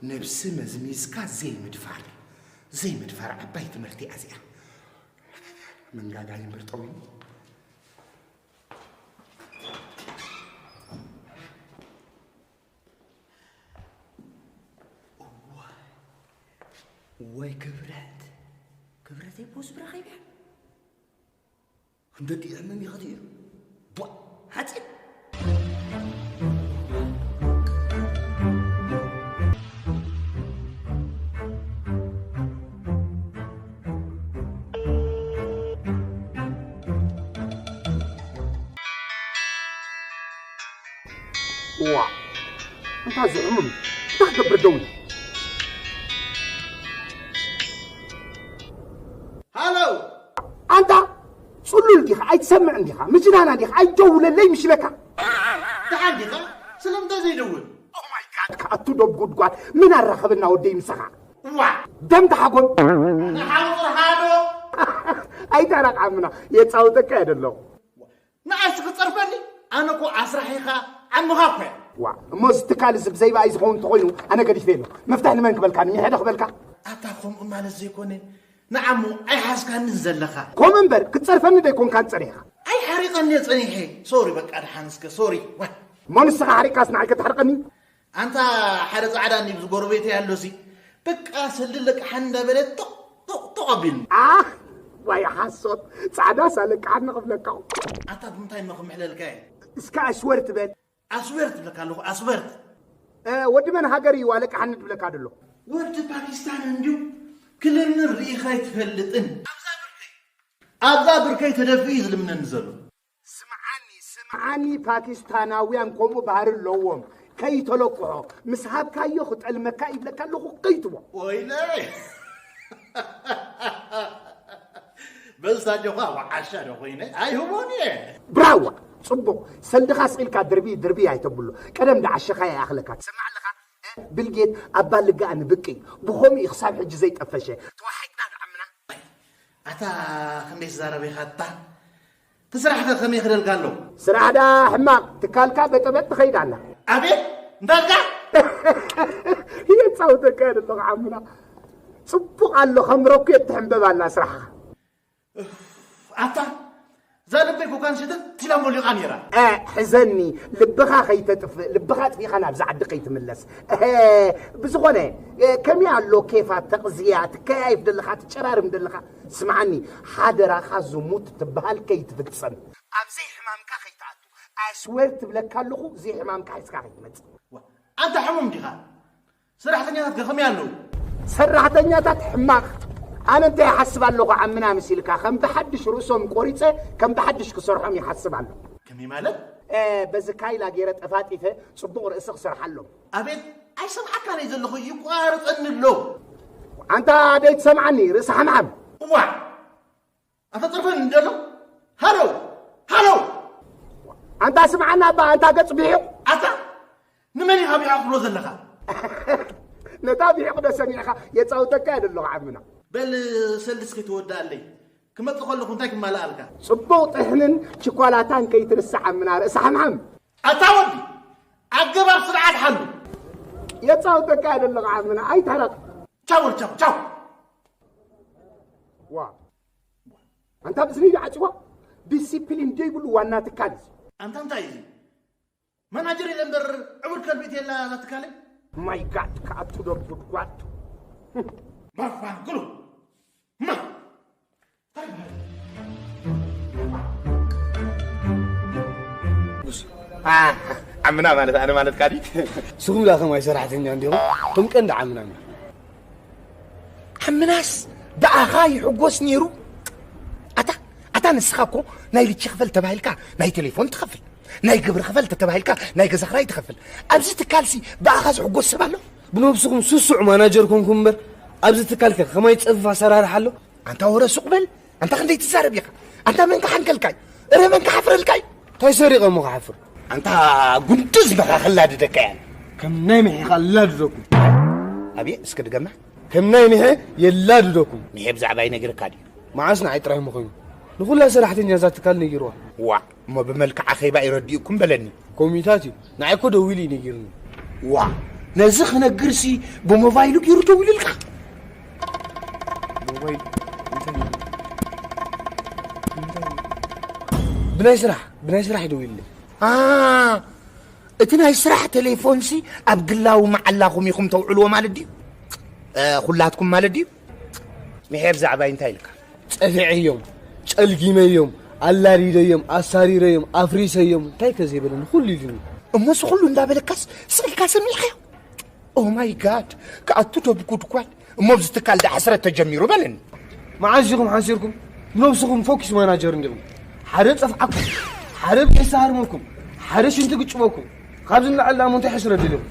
ነብሲ መዝሚዝካ ዘይምድፋር፣ ዘይምድፋር ዓባይ ትምህርቲ እያ እዚኣ። መንጋጋ ይምርጠው። ወይ ክብረት፣ ክብረት ይቦስ ብረኸብያ። ክንደዲ ዕምም ይኸድ እዩ። ቧ፣ ሓፂን። ዋ፣ እንታይ ዝዕምም? እንታይ ክገብር ደው ኢሉ? ሃሎ! ኣንታ ጽሉል ዲኻ? ኣይትሰምዕን ዲኻ? ምጅናና ዲኻ? ኣይደውለለይ ምሽለካ። ደሓን ዲኻ? ስለምንታይ ዘይደውል? Oh my God፣ ከኣቱ ዶብ ጉድጓድ። ምን ኣራኸበና ወደይ ምሳኻ? ዋ! ደም ተሓጎን። ንሓውር ሃሎ! ኣይታራቕ ዓምና፣ የጻውተካ እየ ደለኹ። ንኣሽቱ ክጸርፈኒ? ኣነ እኮ ኣስራሒኻ ዓምኻ እኮ እየ። ዋ፣ እሞ እዚ ትካል እዚ ብዘይ ብኣይ ዝኸውን እንተኾይኑ፣ ኣነ ገዲፈ ኣሎ። መፍትሕ ንመን ክበልካ? ንሚሐ ዶ ክበልካ? ኣታ ከምኡ ማለት ዘይኮነ፣ ንዓሞ ኣይሓዝካንን ዘለኻ። ከምኡ እምበር፣ ክትጸርፈኒ ዶ ኣይኮንካን ጸኒሕካ? ኣይሓሪቐኒ እየ ጸኒሐ። ሶሪ፣ በቃ፣ ደሓን እስከ፣ ሶሪ። ዋ። እሞ ንስኻ ሓሪቕካስ ንዓይ ከተሕርቐኒ? ኣንታ ሓደ ጻዕዳ እኒብዚ ጎረቤተይ ኣሎሲ፣ በቃ ሰልዲ ለቅሓን እንዳበለ ጦቕ ጦቕ ጦቕ ኣቢሉኒ። ኣኽ፣ ዋይ ሓሶት፣ ጻዕዳስ ኣለቅሓኒ ክብለካ። ኣታ ብምንታይ እሞ ክምሕለልካ እየ? እስከ ኣሽወር ትበል። ኣስዌር ትብለካ ኣለኹ፣ ኣስዌር። እ፣ ወዲ መን ሃገር እዩ ኣለቅሓኒ ትብለካ ደሎ? ወዲ ፓኪስታን እንድዩ፣ ክልምን ርኢኻ ኣይትፈልጥን። ኣብዛ ብርከይ፣ ኣብዛ ብርከይ ተደፊኡ እዩ ዝልምነኒ ዘሎ። ስምዓኒ፣ ስምዓኒ፣ ፓኪስታናውያን ከምኡ ባህሪ ኣለዎም። ከይተለቅሖ፣ ምስ ሃብካዮ ክጠልመካ ይብለካ ኣለኹ፣ ከይትቦ። ወይለይ! በዚ ሳጆኻ ወዓሻ ዶ ኮይነ? ኣይህቦን እየ። ብራዋ፣ ጽቡቕ። ሰልድኻ ስኢልካ ድርቢ፣ ድርቢ ኣይተብሎ። ቀደም ደዓሸኻ ይኣኽለካ። ትሰምዕ ኣለኻ? ቢልጌት ኣብ ባልጋኣ ንብቂ። ብኸምኡ እዩ ክሳብ ሕጂ ዘይጠፈሸ። ተዋሒጥና ደዓምና። ኣታ ክንደይ ትዛረብ ኢኻ ኣታ? እቲ ስራሕ ከ ከመይ ይኽደልካ ኣሎ? ስራሕ ደኣ ሕማቕ፣ ትካልካ በጠበጥ ትኸይድ ኣላ። ኣቤት! እንታይ ኢልካ? የጻውተካ እየ ዘለኹ ዓምና። ጽቡቕ ኣሎ፣ ከም ሮኬት ትሕንበብ ኣላ ስራሕኻ። ኣታ እዛ ልበይ ኮካን ሸተት ቲላ ሞሊቓ ነይራ። እ፣ ሕዘኒ፣ ልብኻ ከይተጥፍእ፣ ልብኻ ኣጥፊእኻ ናብዛ ዓዲ ከይትምለስ። እሀ፣ ብዝኾነ፣ እ፣ ከመይ ኣሎ ኬፋ ተቕዝያ፣ ትከያይፍ ደለኻ፣ ትጨራርም ደለኻ? ስምዓኒ፣ ሓደራኻ ዝሙት ትበሃል ከይትፍጸም። ኣብ ዘይሕማምካ ከይትኣቱ። ኣስዌር ትብለካ ኣለኹ፣ ዘይሕማምካ ሒዝካ ከይትመጽእ። ዋ፣ ኣንታ ሕሙም ዲኻ? ሰራሕተኛታት ከ ከመይ ኣለዉ? ሰራሕተኛታት ሕማቕ። ኣነ እንታይ ይሓስብ ኣለኹ ዓምና መሲልካ? ከም ብሓድሽ ርእሶም ቆሪጸ፣ ከም ብሓድሽ ክሰርሖም ይሓስብ ኣለኹ። ከመይ ማለት? እ፣ በዚ ካይላ ገይረ ጠፋጢፈ ጽቡቕ ርእሲ ክሰርሓሎም። ኣቤት፣ ኣይሰምዓካን እየ ዘለኹ፣ ይቋርጸኒ ኣሎ። ኣንታ ደይትሰምዓኒ፣ ርእሲ ሓምሓም። እዋእ! ኣታ ጽርፈን እንደሎ። ሃሎ! ሃሎ! ኣንታ ስምዓና እባ፣ ኣንታ ገጽ ብሒቕ። ኣታ ንመን ኢኻ ብሒቕ ትብሎ ዘለኻ? ነታ ብሒቕ ዶ ሰሚዕኻ? የጻውተካ እየ ደለኹ ዓምና። በል ሰልዲ እስኪ ትወድኣለይ። ክመጽእ ከለኹ እንታይ ክማልኣልካ? ጽቡቕ ጥሕንን ችኮላታን ከይትርስዕ ዓምና ርእሲ ሓምሓም። ኣታ ወዲ፣ ኣገባብ ስርዓት ሓሉ። የጻውተካ እየ ደለኹ ዓምና፣ ኣይታረቕ። ቻው፣ ቻው፣ ቻው። ዋ። ኣንታ ብስኒ ይዓጽዋ። ዲሲፕሊን ዘይብሉ ዋና ትካል እዩ። ኣንታ እንታይ እዩ? ማናጀር የለ እምበር ዕቡድ ከልቢ የላ እዛ ትካለይ? ማይ ጋድ፣ ከኣቱ ዶ ጉድጓድ። ማፋንቅሉ። ማ? እንታይ ይበሃል? አ፣ ዓምና ማለት ኣነ ማለት ካዲ። ንስኹም ደኣ ከማይ ሰራሕተኛ እንዲኹም፣ እቶም ቀንዲ ዓምና እንዲኹም። ዓምናስ ብኣኻ ይሕጎስ ነይሩ። ኣታ፣ ኣታ ንስኻ እኮ ናይ ልቺ ክፈል ተባሂልካ ናይ ቴሌፎን ትኸፍል፣ ናይ ግብሪ ክፈል ተተባሂልካ ናይ ገዛ ክራይ ትኸፍል። ኣብዚ ትካልሲ ብኣኻ ዝሕጎስ ሰብ ኣሎ? ብነብስኹም ስሱዕ ማናጀር ኮንኩም እምበር፣ ኣብዚ ትካል ከ ከማይ ዝጸፍፍ ኣሰራርሓ ኣሎ? ኣንታ ወረ ሱቕ በል። ኣንታ ክንደይ ትዛረብ ኢኻ? ኣንታ መን ክሓንከልካይ? እረ መን ክሓፍረልካይ? እንታይ ሰሪቐ እሞ ክሓፍር? ኣንታ ጉንድዝ ንኻ ክላድደካ እያ። ከም ናይ ምሒኻ ላድደኩም። ኣብየ፣ እስከ ድገማ። ከም ናይ ምሔ የላድደኩም። ምሔ ብዛዕባ ይነግርካ ድዩ? መዓስ ንዓይ ጥራይ ምኾይኑ? ንኹላ ሰራሕተኛ እዛ ትካል ነጊርዋ። ዋ፣ እሞ ብመልክዕ ኣኼባ ይረዲእኩም በለኒ። ኮሚታት እዩ። ንዓይ እኮ ደዊሉ እዩ ነጊርኒ። ዋ፣ ነዚ ክነግርሲ ብሞባይሉ ገይሩ ደዊሉልካ። ሞባይል እንታይ? እንታይ? ብናይ ስራሕ፣ ብናይ ስራሕ ይደውልልኝ። አ፣ እቲ ናይ ስራሕ ቴሌፎንሲ ኣብ ግላዊ መዓላኹም ኢኹም ተውዕልዎ ማለት ድዩ? እ፣ ኩላትኩም ማለት ድዩ? ሚሐ ብዛዕባይ እንታይ ኢልካ? ጸፊዐዮም፣ ጨልጊመዮም፣ ኣላሊደዮም፣ ኣሳሪረዮም፣ ኣፍሪሰዮም፣ እንታይ ከ ዘይበለኒ ኩሉ ኢሉኒ። እሞ እዚ ኩሉ እንዳበለካስ ስቕ ኢልካ ሰሚዕካዮ? ኦ ማይ ጋድ፣ ክኣቱ ዶ ብጉድጓድ? እሞ ኣብዚ ትካል ዳ ሕስረት ተጀሚሩ በለኒ። መዓዝ ኢኹም ሓሲርኩም? ብነብስኹም ፎኪስ ማናጀር እንዲኹም። ሓደ ጸፍዓኩም፣ ሓደ ቤት ዝሃርመኩም፣ ሓደ ሽንቲ ግጭበኩም። ካብዚ ንላዕሊ ደኣ እሞ እንታይ ሕስረት ደሊኹም?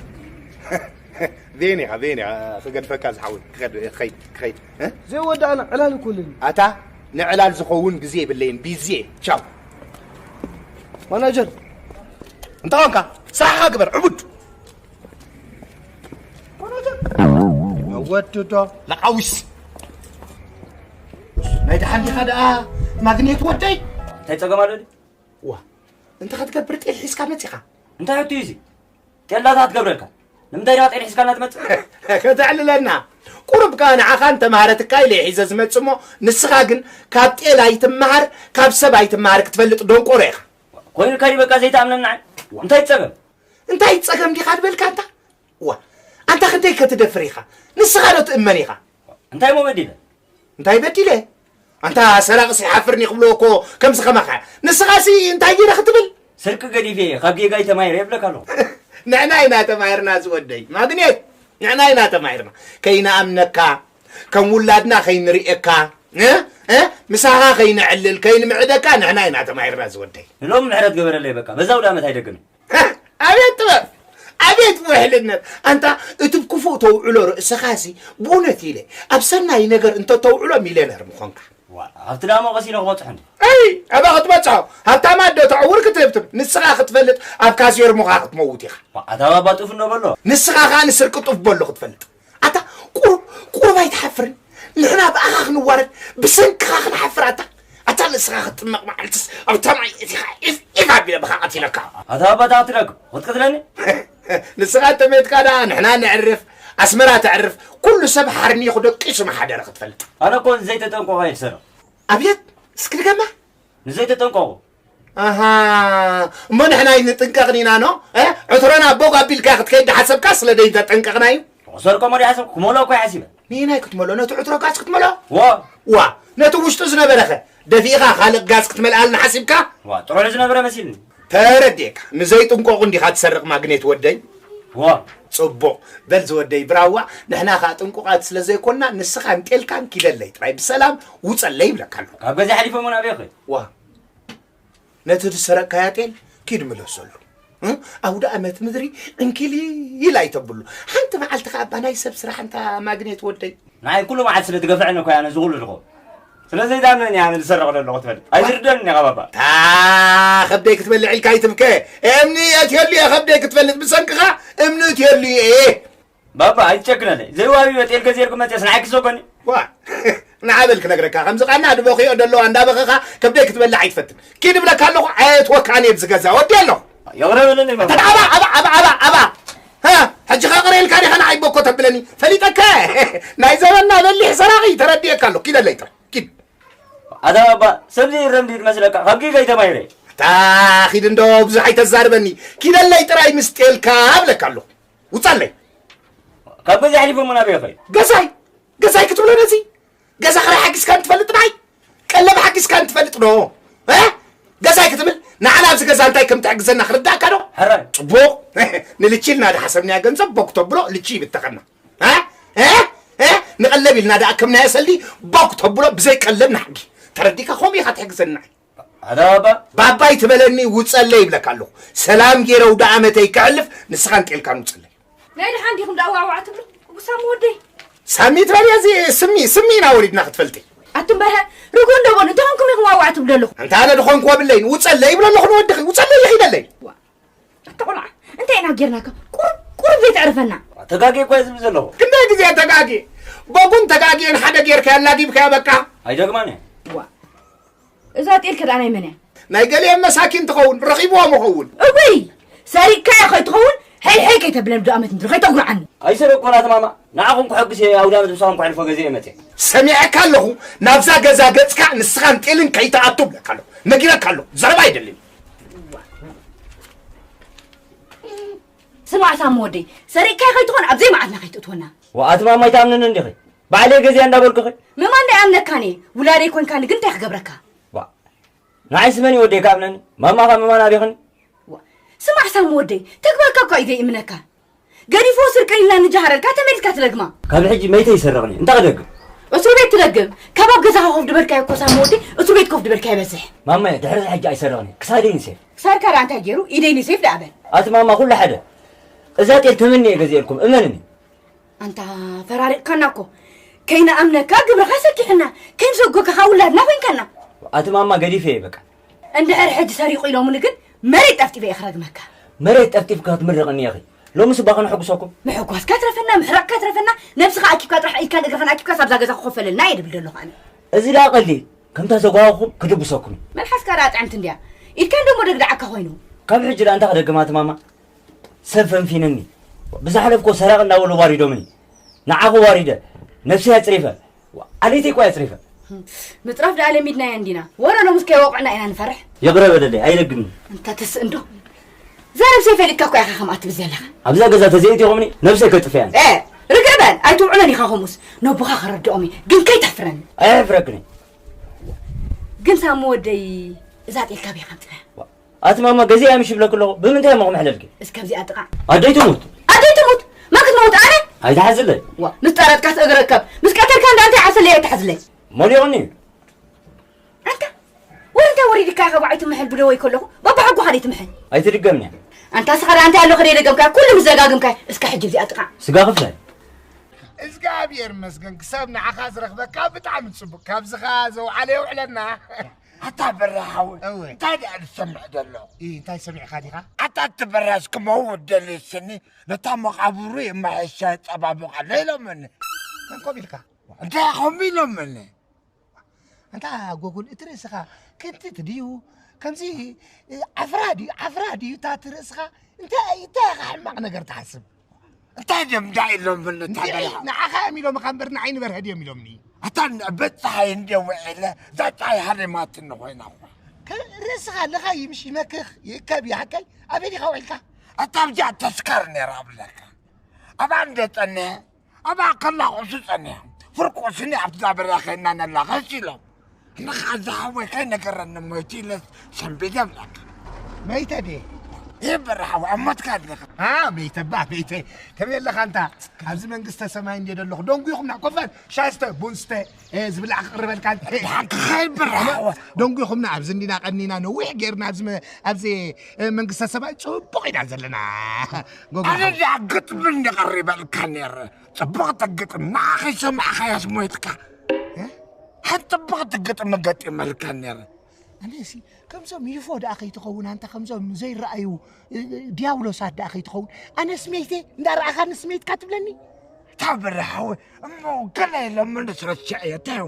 ቬን ኢኻ፣ ቬን ኢኻ፣ ክገድፈካ ዝሓወይ፣ ክኸድ፣ ክኸይድ፣ ክኸይድ፣ እ? ዘይወዳእና ዕላል እኮ ኣለኒ። ኣታ ንዕላል ዝኸውን ግዜ የብለይን፣ ቢዚ እየ። ቻው። ማናጀር። እንተ ኾንካ፣ ስራሕኻ ግበር፣ ዕቡድ። ማናጀር። ወዲ ዶ፣ ለቃዊስ። ናይ ደሓን ዲኻ ደኣ፣ ማግኔት ወደይ? እንታይ ጸገም ኣሎ ድዩ? ዋ፣ እንተ ኸትገብር ጤል ሒዝካ መጺኻ። እንታይ ሕቶ እዩ እዚ? ጤል ዳታ ትገብረልካ? ንምንታይ ዲኻ ጤል ሒዝካልና ትመጽእ? ከተዕልለና። ቁሩብ ከኣ ንዓኻን ተምሃረትካ ኢለ ሒዘ ዝመጽእ እሞ፣ ንስኻ ግን ካብ ጤል ኣይትመሃር፣ ካብ ሰብ ኣይትመሃር ክትፈልጥ ደንቆሮ ኢኻ። ኮይኑልካ ድዩ በቃ ዘይትኣምነኒ ንዓይ? እንታይ ጸገም? እንታይ ጸገም ዲኻ ዝበልካ ኣንታ? ዋ፣ ኣንታ ክንደይ ከ ትደፍር ኢኻ? ንስኻ ዶ ትእመን ኢኻ? እንታይ እሞ በዲለ? እንታይ በዲለ? ኣንታ ሰራቕስ ይሓፍርኒ ክብልዎ እኮ ከምዚ ከማኻ። ንስኻሲ እንታይ ገይረ ክትብል? ስርቂ ገዲፈ እየ፣ ካብ ጌጋይ ተማሂረ እየ እብለካ ኣለኹ። ንሕና ኢና ተማሂርና ዝወደይ። ማግኔት፣ ንሕና ኢና ተማሂርና። ከይንኣምነካ፣ ከም ውላድና ከይንርእየካ፣ እ? እ? ምሳኻ ከይንዕልል፣ ከይንምዕደካ ንሕና ኢና ተማሂርና ዝወደይ። ንሎም ምሕረት ገበረለይ በቃ። በዛ ኣውደ ዓመት ኣይደግምን። ኣቤት ጥበብ! ኣቤት ውሕልነት! ኣንታ እቲ ብክፉእ ተውዕሎ ርእስኻሲ ብእውነት ኢለ ኣብ ሰናይ ነገር እንተ ተውዕሎ ሚልዮነር ምኾንካ። ዋ፣ ኣብቲ ደኣ ሞቐስ ኢለ ክበጽሖ እንዲ። ኣይ፣ ኣበይ ክትበጽሖ? ሃብታማት ዶ ተዕውር ክትህብትም? ንስኻ ክትፈልጥ ኣብ ካሴር ምዃ ክትመውት ኢኻ። ዋ፣ ኣታ ባባ ጡፍ እንዶ በሎ። ንስኻ ኸኣ ንስርቂ ጡፍ በሎ ክትፈልጥ። ኣታ ቁሩብ ቁሩብ ኣይትሓፍርን? ንሕና ብኣኻ ክንዋረድ ብሰንክኻ ክንሓፍር ኣታ ኣታ ንስኻ ክትጥመቕ መዓልትስ ኣብታ ማይ እቲኻ ኢፍ ኢፍ ኣቢለ ብኻ ቀቲለካ። ኣታ ኣባታ ቀቲለካ ክትቀትለኒ? ንስኻ ተመትካ ደኣ ንሕና ነዕርፍ ኣስመራ ተዕርፍ ኩሉ ሰብ ሓርኒኹ ደቂሱ መሓደረ ክትፈልጥ። ኣነ እኮ ንዘይተጠንቆቐ እየ ዝሰርቕ። ኣብየት እስኪ ድገማ። ንዘይተጠንቆቑ። ኣሃ እሞ ንሕና ኣይንጥንቀቕን ኢና ኖ? እ? ዕትሮና ቦግ ኣቢልካ ክትከይድ ሓሰብካ ስለ ደይተጠንቀቕና እዩ። ክሰርቆ መሪያ ሰብ ክመልኦ እኮ ሓሲበ። ንየናይ ክትመልኦ? ነቲ ዕትሮ ጋዝ ክትመልኦ? ዋ። ዋ፣ ነቲ ውሽጡ ዝነበረኸ ደፊእኻ ካልእ ጋዝ ክትመልኣልና ሓሲብካ? ዋ፣ ጥሩሕ ዝነበረ መሲልኒ። ተረዲእካ። ንዘይጥንቆቑ እንዲኻ ትሰርቕ ማግኔት ወደይ? ዋ። ጽቡቕ። በል ዝወደይ ብራዋ፣ ንሕና ኸኣ ጥንቁቓት ስለ ዘይኮንና ንስኻ እንጤልካን ኪደለይ ጥራይ ብሰላም ውጸለይ ይብለካ ኣለኹ። ካብ ገዛ ሓሊፎም እውን ኣበይ ኸ? ዋ። ነቲ ዝሰረቅካያ ጤል ኪድ ምለሰሉ። እ? ኣውደ ኣመት ምድሪ ዕንኪሊል ኣይተብሉ። ሓንቲ መዓልቲ ከኣ እባ ናይ ሰብ ስራሕ እንታ ማግኔት ወደይ። ንዓይ ኩሉ መዓልቲ ስለ ትገፍዐኒ እኮ እያ ነዚ ኩሉ ዝኸውን። ስለ ዘይትኣምነኒ እየ ኣነ ዝሰርቕ ዘለኹ ትፈልጥ። ኣይትርደንን ኢኻ ባባ። ታ ኸብደይ ክትበልዕ ኢልካ ኣይትብከ። እምኒ የትየሉ እየ ኸብደይ ክትፈልጥ ብሰንክኻ እምኒ እትየሉ እየ። ባባ ኣይትጨክነለይ። ዘይዋቢ በጤል ገዚርኩም መፅየስ ንዓይ ክሰጎኒ። ዋ ንዓበል ክነግረካ ከምዚ ቃና ድበኽዮ ደለዋ እንዳበኸኻ ከብደይ ክትበልዕ ኣይትፈትን። ኪድ እብለካ ኣለኹ ኣየትወካን እየ ብዝገዛ ወዲ ኣለኹ። የቕረበለለይ ባባ። ኣባ ኣባ ኣባ ኣባ ኣባ ሃ ሕጂ ኸቕረ ኢልካ ዲኻ ንዓይ ቦኮ ተብለኒ ፈሊጠካ። ናይ ዘበና በሊሕ ሰራቒ ተረዲኤካ ኣለኹ። ኪደለይ ጥራይ ኪድ። ኣታ ባባ ሰብ ዘይረም ድዩ ትመስለካ ካብ ጌጋይ ተማሂረ። ኣታ ኺድ እንዶ ብዙሕ ኣይተዛርበኒ። ኪደለይ ጥራይ ምስጤልካ እብለካ ኣለኹ። ውጻለይ። ካብ ገዛ ኣሕሊፎም ናበይ ኸይ? ገዛይ ገዛይ ክትብሎ ነዚ ገዛ ኸራይ ሓጊዝካ እንትፈልጥ ናይ ቀለብ ሓጊዝካ እንትፈልጥ ዶ እ? ገዛይ ክትብል ንዓና ኣብዚ ገዛ እንታይ ከም ትሕግዘና ክርዳእካ ዶ? ሕራይ። ጽቡቕ። ንልቺ ኢልና ድሓሰብናዮ ገንዘብ ቦክ ተብሎ ልቺ ይብተኸና። እ? እ? እ? ንቐለብ ኢልና ድኣከምናዮ ሰልዲ ቦክ ተብሎ ብዘይ ቀለብ ንሓጊ። ተረዲካ ከምኡ ኢኻ ትሕግዘና። ኣታ ባባ። ባባይ ትበለኒ ውጸለይ ይብለካ ኣለኹ። ሰላም ገይረ ኣውደ ኣመተይ ከሕልፍ ንስኻ እንጤልካ ንውጸለይ። ናይ ደሓን ዲኹም ደኣ ዋዕዋዕ ትብሉ? እቡ ሳሚ ወደይ። ሳሚ ትበልዮ እዚ ስሚ ስሚ ኢና ወሪድና ክትፈልጢ። ኣቱም በርሀ ርጉእ እንዶ በሉ እንታይ ኾንኩም ኢኹም ዋዕዋዕ ትብሉ ኣለኹ? ኣንታ ኣነ ድኾንኩ ወብለይን ውጸለይ ይብሎ ኣለኹ ንወድኺ ውጸለይ ይኺደለይ። ዋ ኣታ ቆልዓ እንታይ ኢና ጌርናካ? ቁሩብ ቁሩብ ዘይተዕርፈና። ተጋጌ እኮ እየ ዝብል ዘለኹ። ክንደይ ግዜ ተጋጌ? በጉን ተጋጌን ሓደ ጌርካ ኣላጊብካዮ በቃ። ኣይደግማን እየ። ዋ እዛ ጤል ከ ደኣ ናይ መን እያ? ናይ ገሊኦም መሳኪን ትኸውን ረኺብዎም ይኸውን። እውይ ሰሪቅካዮ ከይትኸውን ሕይ ሕይ ከይተብለኒ ብዶ ኣመት ምድሪ ከይተጉርዓኒ። ኣይሰረቅኩን ኣቲ ማማ፣ ንዓኹም ክሐግስ እየ ኣውደ ኣመት ምሳኹም ከሕልፎ ገዚአ እየ መፅየ። ሰሚዐካ ኣለኹ። ናብዛ ገዛ ገፅካ ንስኻን ጤልን ከይትኣቱ እብለካ ኣለኹ። ነጊረካ ኣለኹ። ዘረባ ኣይደልን። ስማዕ ሳሚ ወደይ፣ ሰሪቅካዮ ከይትኾን ኣብ ዘይመዓትና ከይትእትወና። ወኣቲ ማማ ኣይትኣምንንን ዲኺ? ባዕለይ ገዚኣ እንዳበልኩኺ። ምማን ዶ ኣይኣምነካን እየ። ውላደይ ኮንካኒ ግን እንታይ ክገብረካ? ዋእ ንዓይሲ መን እዩ ወደይ ክኣምነኒ? ማማ ካብ ምማን ኣቢኽኒ። ስማዕ ሳሚ ወደይ፣ ተግባርካ እኳ እዩ ዘይእምነካ። ገዲፍዎ ስርቅን ኢልና ንጀሃረልካ ተመሊስካ ትደግማ። ካብ ሕጂ መይተ ይሰርቕኒ እንታይ ክደግም? እስር ቤት ትደግም። ካብ ኣብ ገዛኻ ኮፍ ድበልካዮ እኮ ሳሚ ወደይ፣ እስር ቤት ኮፍ ድበልካ ይበዝሕ። ማማየ ድሕሪ እዚ ሕጂ ኣይሰርቕን እየ። ክሳደይ ንሴፍ። ክሳድካ ደኣ እንታይ ገይሩ? ኢደይ ንሴፍ ደኣ በል። ኣቲ ማማ ኩሉ ሓደ። እዛ ጤል ተመኒ እየ ገዚኤልኩም እመንኒ። ኣንታ ፈራሪቕካና እኮ ከይንኣምነካ ግብርኻ ሰኪሕና ከይንሰጎካ ካብ ውላድና ኮይንካና። ኣቲ ማማ ገዲፈ እየ በቃ። እንድሕር ሕጂ ሰሪቑ ኢሎምኒ ግን መሬት ጠፍጢፈ እየ ክረግመካ። መሬት ጠፍጢፍካ ክትምርቕኒ ኢኺ። ሎምስ እባ ከነሐጉሰኩም። ምሕጓስካ ትረፈና ምሕራቕካ ትረፈና ነብስኻ ኣኪብካ ጥራሕ ኢድካን እግርኻን ኣኪብካ ሳብዛ ገዛ ክኾፈለልና እየ ድብል ዘለኹ ኣነ። እዚ ደኣ ቀሊል ከምታ ዘጓሃኹም ክድብሰኩም እዩ። መልሓስካ ደኣ ጥዕምቲ እንድያ ኢድካ እንዶ እሞ ደግድዓካ ኮይኑ። ካብ ሕጂ ደኣ እንታይ ክደግም ኣቲ ማማ። ሰብ ፈንፊንኒ። ብዝሓለፍኮ ሰራቂ እንዳበሉ ዋሪዶምኒ። ንዓኹ ዋሪደ። ነብሰይ ኣጽሪፈ። ኣለይተይ እኮ ኣጽሪፈ። ምጽራፍ ደኣ ለሚድናዮ እንዲና። ወረ ሎምስ ከይወቕዕና ኢና ንፈርሕ። ይቕረ በለለይ ኣይደግምን። እንተ ትስእ እንዶ። እዛ ነብሰይ ፈሊጥካ እኮ ኢኻ ከምኣ ትብል ዘለኻ። ኣብዛ ገዛ ተዘይእቲኹምኒ ነብሰይ ከጥፍያ። ኤ ርግእ በል ኣይትውዕሎን ኢኻ ከምኡስ። ነቦኻ ከረድኦም እየ ግን ከይተሕፍረኒ። ኣየሕፍረክን እየ። ግን ሳሚ ወደይ እዛ ጤል ካበይ ኢኻ ኣምጺኻ? ኣቲ ማማ ገዚኣ ምሽ ይብለኪ ኣለኹ ብምንታይ እሞ ክምሕለልኪ? እስከ ኣብዚኣ ጥቓዕ። ኣደይ ትሙት። ኣደይ ትሙት? መን ክትመውት ኣነ? ኣይትሓዝለይ። ዋ ምስ ጠረጥካ ትእግረከብ ምስ ቀተልካ እንዳ እንታይ ዓሰለይ ኣይትሓዝለይ። ሞሊቑኒ እዩ። ኣንታ ወረ እንታይ ወሪድካ ኢኻ ጓዓይ ትምሕል ብደወይ ከለኹ በባሕጉኻ ደይ ትምሕል። ኣይትድገምንያ። ኣንታ ስኻ ደኣ እንታይ ኣሎ ከደይ ደገምካ ኩሉ ምስ ዘጋግምካ እስከ ሕጂ ኣብዚኣ ጥቓዕ። ስጋ ክፍለ። እግዚኣብሔር ይመስገን ክሳብ ንዓኻ ዝረኽበካ ብጣዕሚ ጽቡቅ ካብዚ ኸኣ ዘውዓለ የውዕለና። ኣታ በራህ ሓወይ እወ። እንታይ ደኣ ዝሰምዕ ዘሎ? ኢ እንታይ ሰሚዕካ ዲኻ? ኣታ እቲ በራስ ክመውት ደልዩ ስኒ ነታ መቓብሩ የመሓይሻ የጸባብቓ ኣሎ ኢሎምኒ። መን ኮም ኢልካ? እንታይ ከምኡ ኢሎምኒ? ኣንታ ጎጉል እቲ ርእስኻ ክንቲት ድዩ? ከምዚ ዓፍራ ድዩ ዓፍራ ድዩ እታ እቲ ርእስኻ? እንታይ እንታይ ኢኻ ሕማቕ ነገር ትሓስብ? እንታይ ድዮም ደኣ ኢሎምኒ እታ በላዕ? ንዓኻ እዮም ኢሎምኻ እምበር ንዓይ ንበርሀ ድዮም ኢሎምኒ? ኣታ በጻሓይ እንድየ ውዒለ እዛ ጻሓይ ሃሪማትኒ ኮይና እኳ። ርእስኻ ኣለኻ ይምሽ ይመክኽ ይእከብ ይሓከይ ኣበይ ዲኻ ውዒልካ? ኣታ ኣብዚኣ ተስካር ነይራ እብለካ ኣብኣ እንደ ጸንሐ ኣብኣ ከላቑሱ ጸኒሖም ፍርቁስኒ ኣብቲ ዛበርያ ከይና ነላ ኸስ ኢሎም ንኻ ዝሓወይ ከይነገረኒ ሞይቱ ኢለ ሰንቢደ እብለካ መይተ ድየ ይበራ ሓወይ ኣብ ሞትካ ኣለኻ ኣ መይተ ባ መይተ ከመይ ኣለኻ እንታ ኣብዚ መንግስተ ሰማይ እንድየ ደለኹ ደንጉኹምና ኮፈን ሻስተ ቡንስተ ዝብላዕ ክቕርበልካ ሓቂ ኸይበራ ሓወይ ደንጉኹምና ኣብዚ እንዲና ቀኒና ነዊሕ ጌርና ኣብዚ መንግስተ ሰማይ ጽቡቕ ኢና ዘለና ኣነ ደኣ ግጥሚ እንደ ቀሪበልካ ነይረ ጽቡቕ ተግጥም ንዓ ከይሰማዕካያስ ሞይትካ ሓንቲ ጽብቕቲ ግጥሚ ገጢመልካ ነይረ ኣነሲ ከምዞም ይፎ ደኣ ከይትኸውን ኣንታ ከምዞም ዘይረኣዩ ዲያብሎሳት ደኣ ከይትኸውን ኣነ ስሜይተ እንዳረኣኻኒ ስሜይትካ ትብለኒ እታ ብርሃወ እሞ ገለ የለምንስ ረስዐዮ እንታይ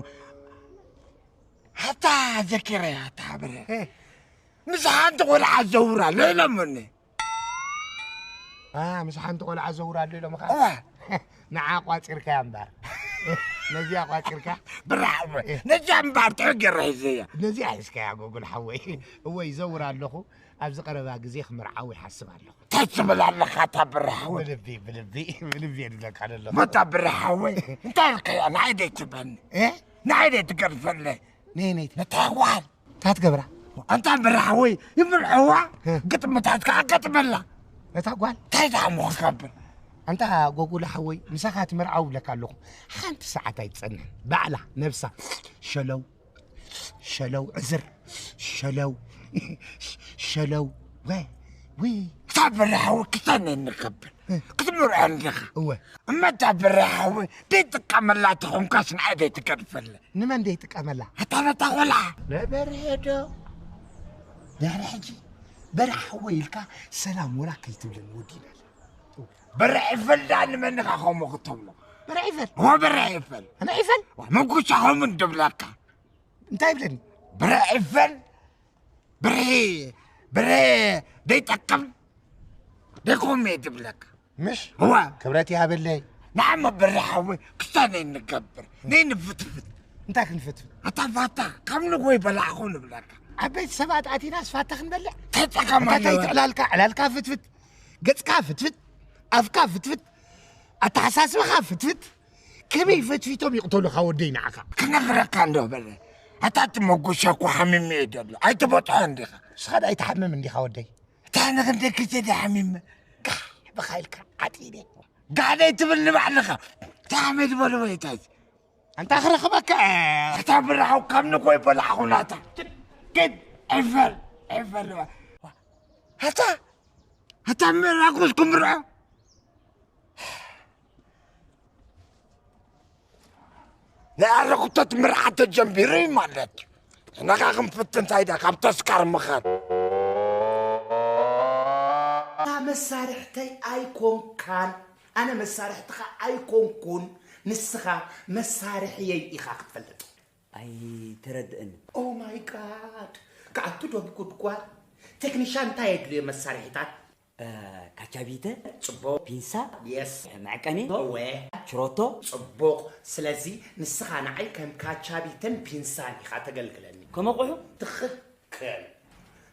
ኣታ ዘኪረያ እታ ብርህ ምስ ሓንቲ ቆልዓ ዘውር ኣሎ ኢሎምኒ ምስ ሓንቲ ቆልዓ ዘውር ኣሎ ኢሎምኻ ንዓ ቋፂርካያ እምበር ነዚኣ ቋፂርካ ብራዕወ ነዚኣ እምበር ትሕገረ ሒዘያ ነዚኣ ሒዝካያ ጎጉል ሓወይ እወ ይዘውር ኣለኹ ኣብዚ ቀረባ ግዜ ክምርዓው ይሓስብ ኣለኹ እንታይ ትብል ኣለኻ እታ ብራዕወ ብልቢ ብልቢ ብልቢ የድለካ ደለኹ መታ ብራዕወ እንታይ ኢልካያ ንዓይ ደይትበኒ ንዓይ ደይትገርፈለይ ነይነይት ነታ ጓል እንታይ ትገብራ ኣንታ በረ ሓወይ ይምርዐዋ ግጥምታት ከዓ ገጥመላ እታ ጓል እንታይ ዝሓሙኸ ካብን ኣንታ ጎጉለ ሓወይ ምሳኻ ትምርዓው ብለካ ኣለኹ ሓንቲ ሰዓት ኣይትፀንሕን ባዕላ ነብሳ ሸለው ሸለው ዕዝር ሸለው ሸለው ወ ዊ እታ በረ ሓወይ ክሳነ ንከብን ክትምርዖ እንዲኻ እወ እመታ በረ ሓወይ ደይጥቀመላ ተኾንካስ ንዓይ ደይትገድፈለ ንመን ደይጥቀመላ ኣታ ነታ ቆልዓ ለበርሄ ዶ ድሕሪ ሕጂ በርሒ ሓወይ ኢልካ ሰላም ወላ ከይትብለኒ ወዲና በርዒ ፈል ደኣ ንመንኻ ከምኡ ክትብሎ በርዒ ፈል ዋ በርዒ ፈል ኣነ ዒፈል መጉሻ ከምኡ እንድብለካ እንታይ ይብለኒ በርዒ ፈል በርሒ በርሒ ደይጠቅም ደይኮም እየ ዝብለካ። ምሽ? እዋ ክብረት ይሃበለይ። ንዓመ በርሓዊ ክስታይ ነይ ንገብር ነይ ንፍትፍት። እንታይ ክንፍትፍት? ኣታ ፋታ ካብ ንጎይ በላዕኹ ንብለካ። ዓበይቲ ሰባት ኣቲናስ ፋታ ክንበልዕ? እንታይ ጸገም ኣለዎ? እንታይ ዕላልካ ዕላልካ ፍትፍት፣ ገጽካ ፍትፍት፣ ኣፍካ ፍትፍት፣ ኣተሓሳስባኻ ፍትፍት። ከመይ ፈትፊቶም ይቕተሉኻ ወደይ ንዓኻ? ክነግረካ እንዶ በለ። ኣታ ትመጉሻ እኮ ሓሚመ እየ ዘሎ። ኣይትበጥሖ እንዲኻ። ንስኻ ደኣ ኣይትሓምም እንዲኻ ወደይ? እንታይ ንኽንደይ ግዜ ደኣ ሓሚመ? ጋሕ ብኻ ኢልካ ዓጢነ። ጋሕ ደይትብል ንባዕልኻ። እንታይ ሓመድ በልዎ እየ እንታይ? ኣንታ ክረኽበካ እየ። ኣታ ብርሃው ካብ ንጎይ በላዕኹ ናታ። ግን ዒፈር ዒፈር። ኣታ ኣታ ምራኩስ ክምርዖ። ናይ ኣረኩቶት ምርዓት ተጀሚሩ እዩ ማለት እዩ። ንኻ ክንፍትን እንታይ ዳ ካብ ተስካር ምኻድ። መሳርሕተይ ኣይኮንካን። ኣነ መሳርሕትኻ ኣይኮንኩን። ንስኻ መሳርሕየይ ኢኻ ክትፈልጥ። ኣይተረድእን። Oh my God! ክኣቱ ዶ ብጉድጓድ? ቴክኒሻን እንታይ የድልዮ መሳርሒታት? ካቻቢተ፣ ጽቡቕ። ፒንሳ፣ የስ። መዕቀኒ፣ እወ። ችሮቶ። ጽቡቕ። ስለዚ ንስኻ ንዓይ ከም ካቻቢተን ፒንሳን ኢኻ ተገልግለኒ። ከም ኣቑሑ? ትኽክል።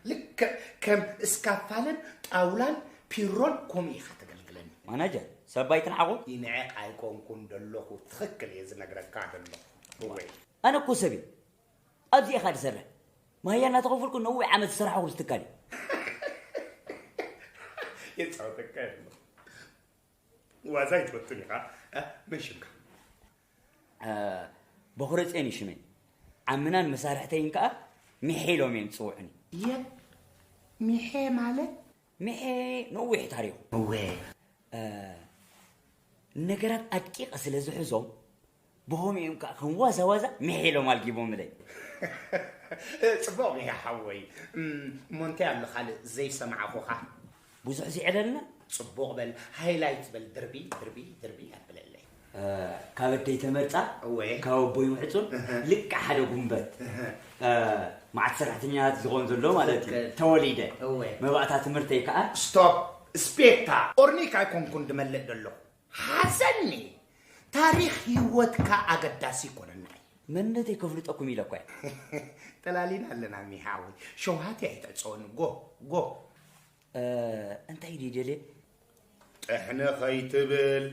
ልክዕ ከም እስካፋልን ጣውላን ፒሮን ከምኡ ኢኻ ተገልግለኒ። ማናጀር፣ ሰብ ኣይትንዓቑ። ይንዕቕ ኣይኮንኩን ደለኹ፣ ትኽክል እየ ዝነግረካ ደለኹ። እወ። ኣነ እኮ ሰብ እየ። ኣብዚ ኢኻ ዝሰርሕ። ማህያ እናተኸፈልኩ ነዊሕ ዓመት ዝሰራሕኹ ትካል እዩ። የጻወተካ የለ። ዋዛ ይትወትን ኢኻ። እ፣ መን ሽምካ? እ፣ በኹረጽዮን እዩ ሽመይ። ዓምናን መሳርሕተይን ከኣ ሚሐ ኢሎም እዮም ዝጽውዑኒ። የ፣ ሚሐ ማለት? ሚሐ ነዊሕ ታሪኹ። እወ። እ፣ ነገራት ኣድቂቐ ስለ ዝሕዞም፣ ብኸምኡ እዮም ከኣ ከም ዋዛ ዋዛ ሚሐ ኢሎም ኣልጊቦምለይ። ጽቡቕ ኢኻ ሓወይ። እም፣ እሞ እንታይ ኣሎ ካልእ ዘይሰማዕኹኻ? ብዙሕ ዘይዕለልና። ጽቡቕ በል፣ ሃይላይት በል፣ ድርቢ፣ ድርቢ፣ ድርቢ ኣብለለይ። እ፣ ካብ ኣደይ ተመርጻ፣ እወ። ካብ ኣቦይ ምዕጹን፣ እህ። ልክዕ ሓደ ጉንበት። እህ። እ፣ መዓት ሰራሕተኛታት ዝኸውን ዘሎ ማለት እዩ። ትክክል። ተወሊደ። እወ። መባእታ ትምህርተይ ከኣ። ስቶፕ! ስፔታ! ኦርኒክ ኣይኮንኩን ድመልእ ደለኹ። ሓዘኒ! ታሪኽ ህይወትካ ኣገዳሲ ይኮነና እዩ። መንነተይ ከፍልጠኩም ኢለ እኮ እየ። ጠላሊና ኣለና ሚሓወይ። ሸውሃት ኣይትዕጸወኒ። ጎ፣ ጎ። እ፣ እንታይ ድዩ ደልየ? ጥሕኒ ኸይትብል።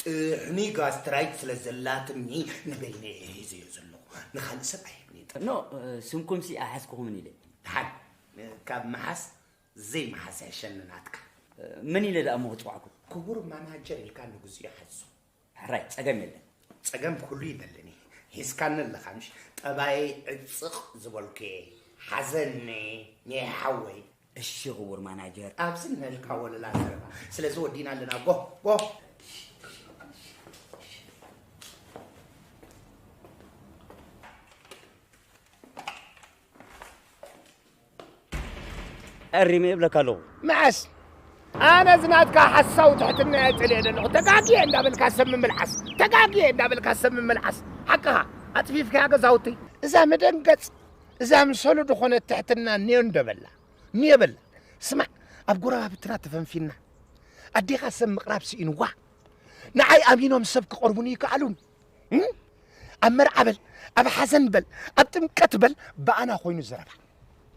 ጥሕኒ ጋስትራይት ስለ ዘላትኒ ንበይነይ እየ ሒዘዮ ዘለኹ። ንኻልእ ሰብ ኣይህብን እየ። ኖ፣ እ፣ ስምኩምሲ ኣይሓዝኩኹምን ኢለ። ደሓን፣ እ፣ ካብ ምሓዝ ዘይምሓዝ ይሕሸኒ ናትካ። እ፣ መን ኢለ ደኣ እሞ ክጽዋዕኩም? ክቡር ማናጀር ኢልካ ንግዚኡ ሓዞ። ሕራይ፣ ጸገም የለን። ጸገም ኩሉ ይደልን እዩ። ሒዝካኒ ኣለኻ ምሽ? ጠባየይ ዕጽቕ ዝበልኩ እየ። ሓዘኒ፣ ኔ ሓወይ። እሺ ክቡር ማናጀር። ኣብዚ ንህልካ ወለላ ዘረባ። ስለዚ ወዲና ኣለና። ጎ፣ ጎ። ኣሪመ እብለካ ኣለኹ። መዓስ? ኣነ እዚ ናትካ ሓሳዊ ትሕትና እየ ጸሊኤ ዘለኹ። ተጋግየ እንዳበልካ ሰብ ምምልዓስ፣ ተጋግየ እንዳበልካ ሰብ ምምልዓስ። ሓቅኻ፣ ኣጽፊፍካያ ገዛውተይ። እዛ መደንገጽ፣ እዛ ምሰሉ ዝኾነት ትሕትና ንዮ እንዶ በላ፣ ንዮ በላ። ስማዕ፣ ኣብ ጎረባብትና ተፈንፊና፣ ኣዴኻ ሰብ ምቕራብ ስኢንዋ። ንዓይ ኣሚኖም ሰብ ክቐርቡኒ ይከኣሉን? እም? ኣብ መርዓ በል፣ ኣብ ሓዘን በል፣ ኣብ ጥምቀት በል፣ ብኣና ኮይኑ ዘረባ።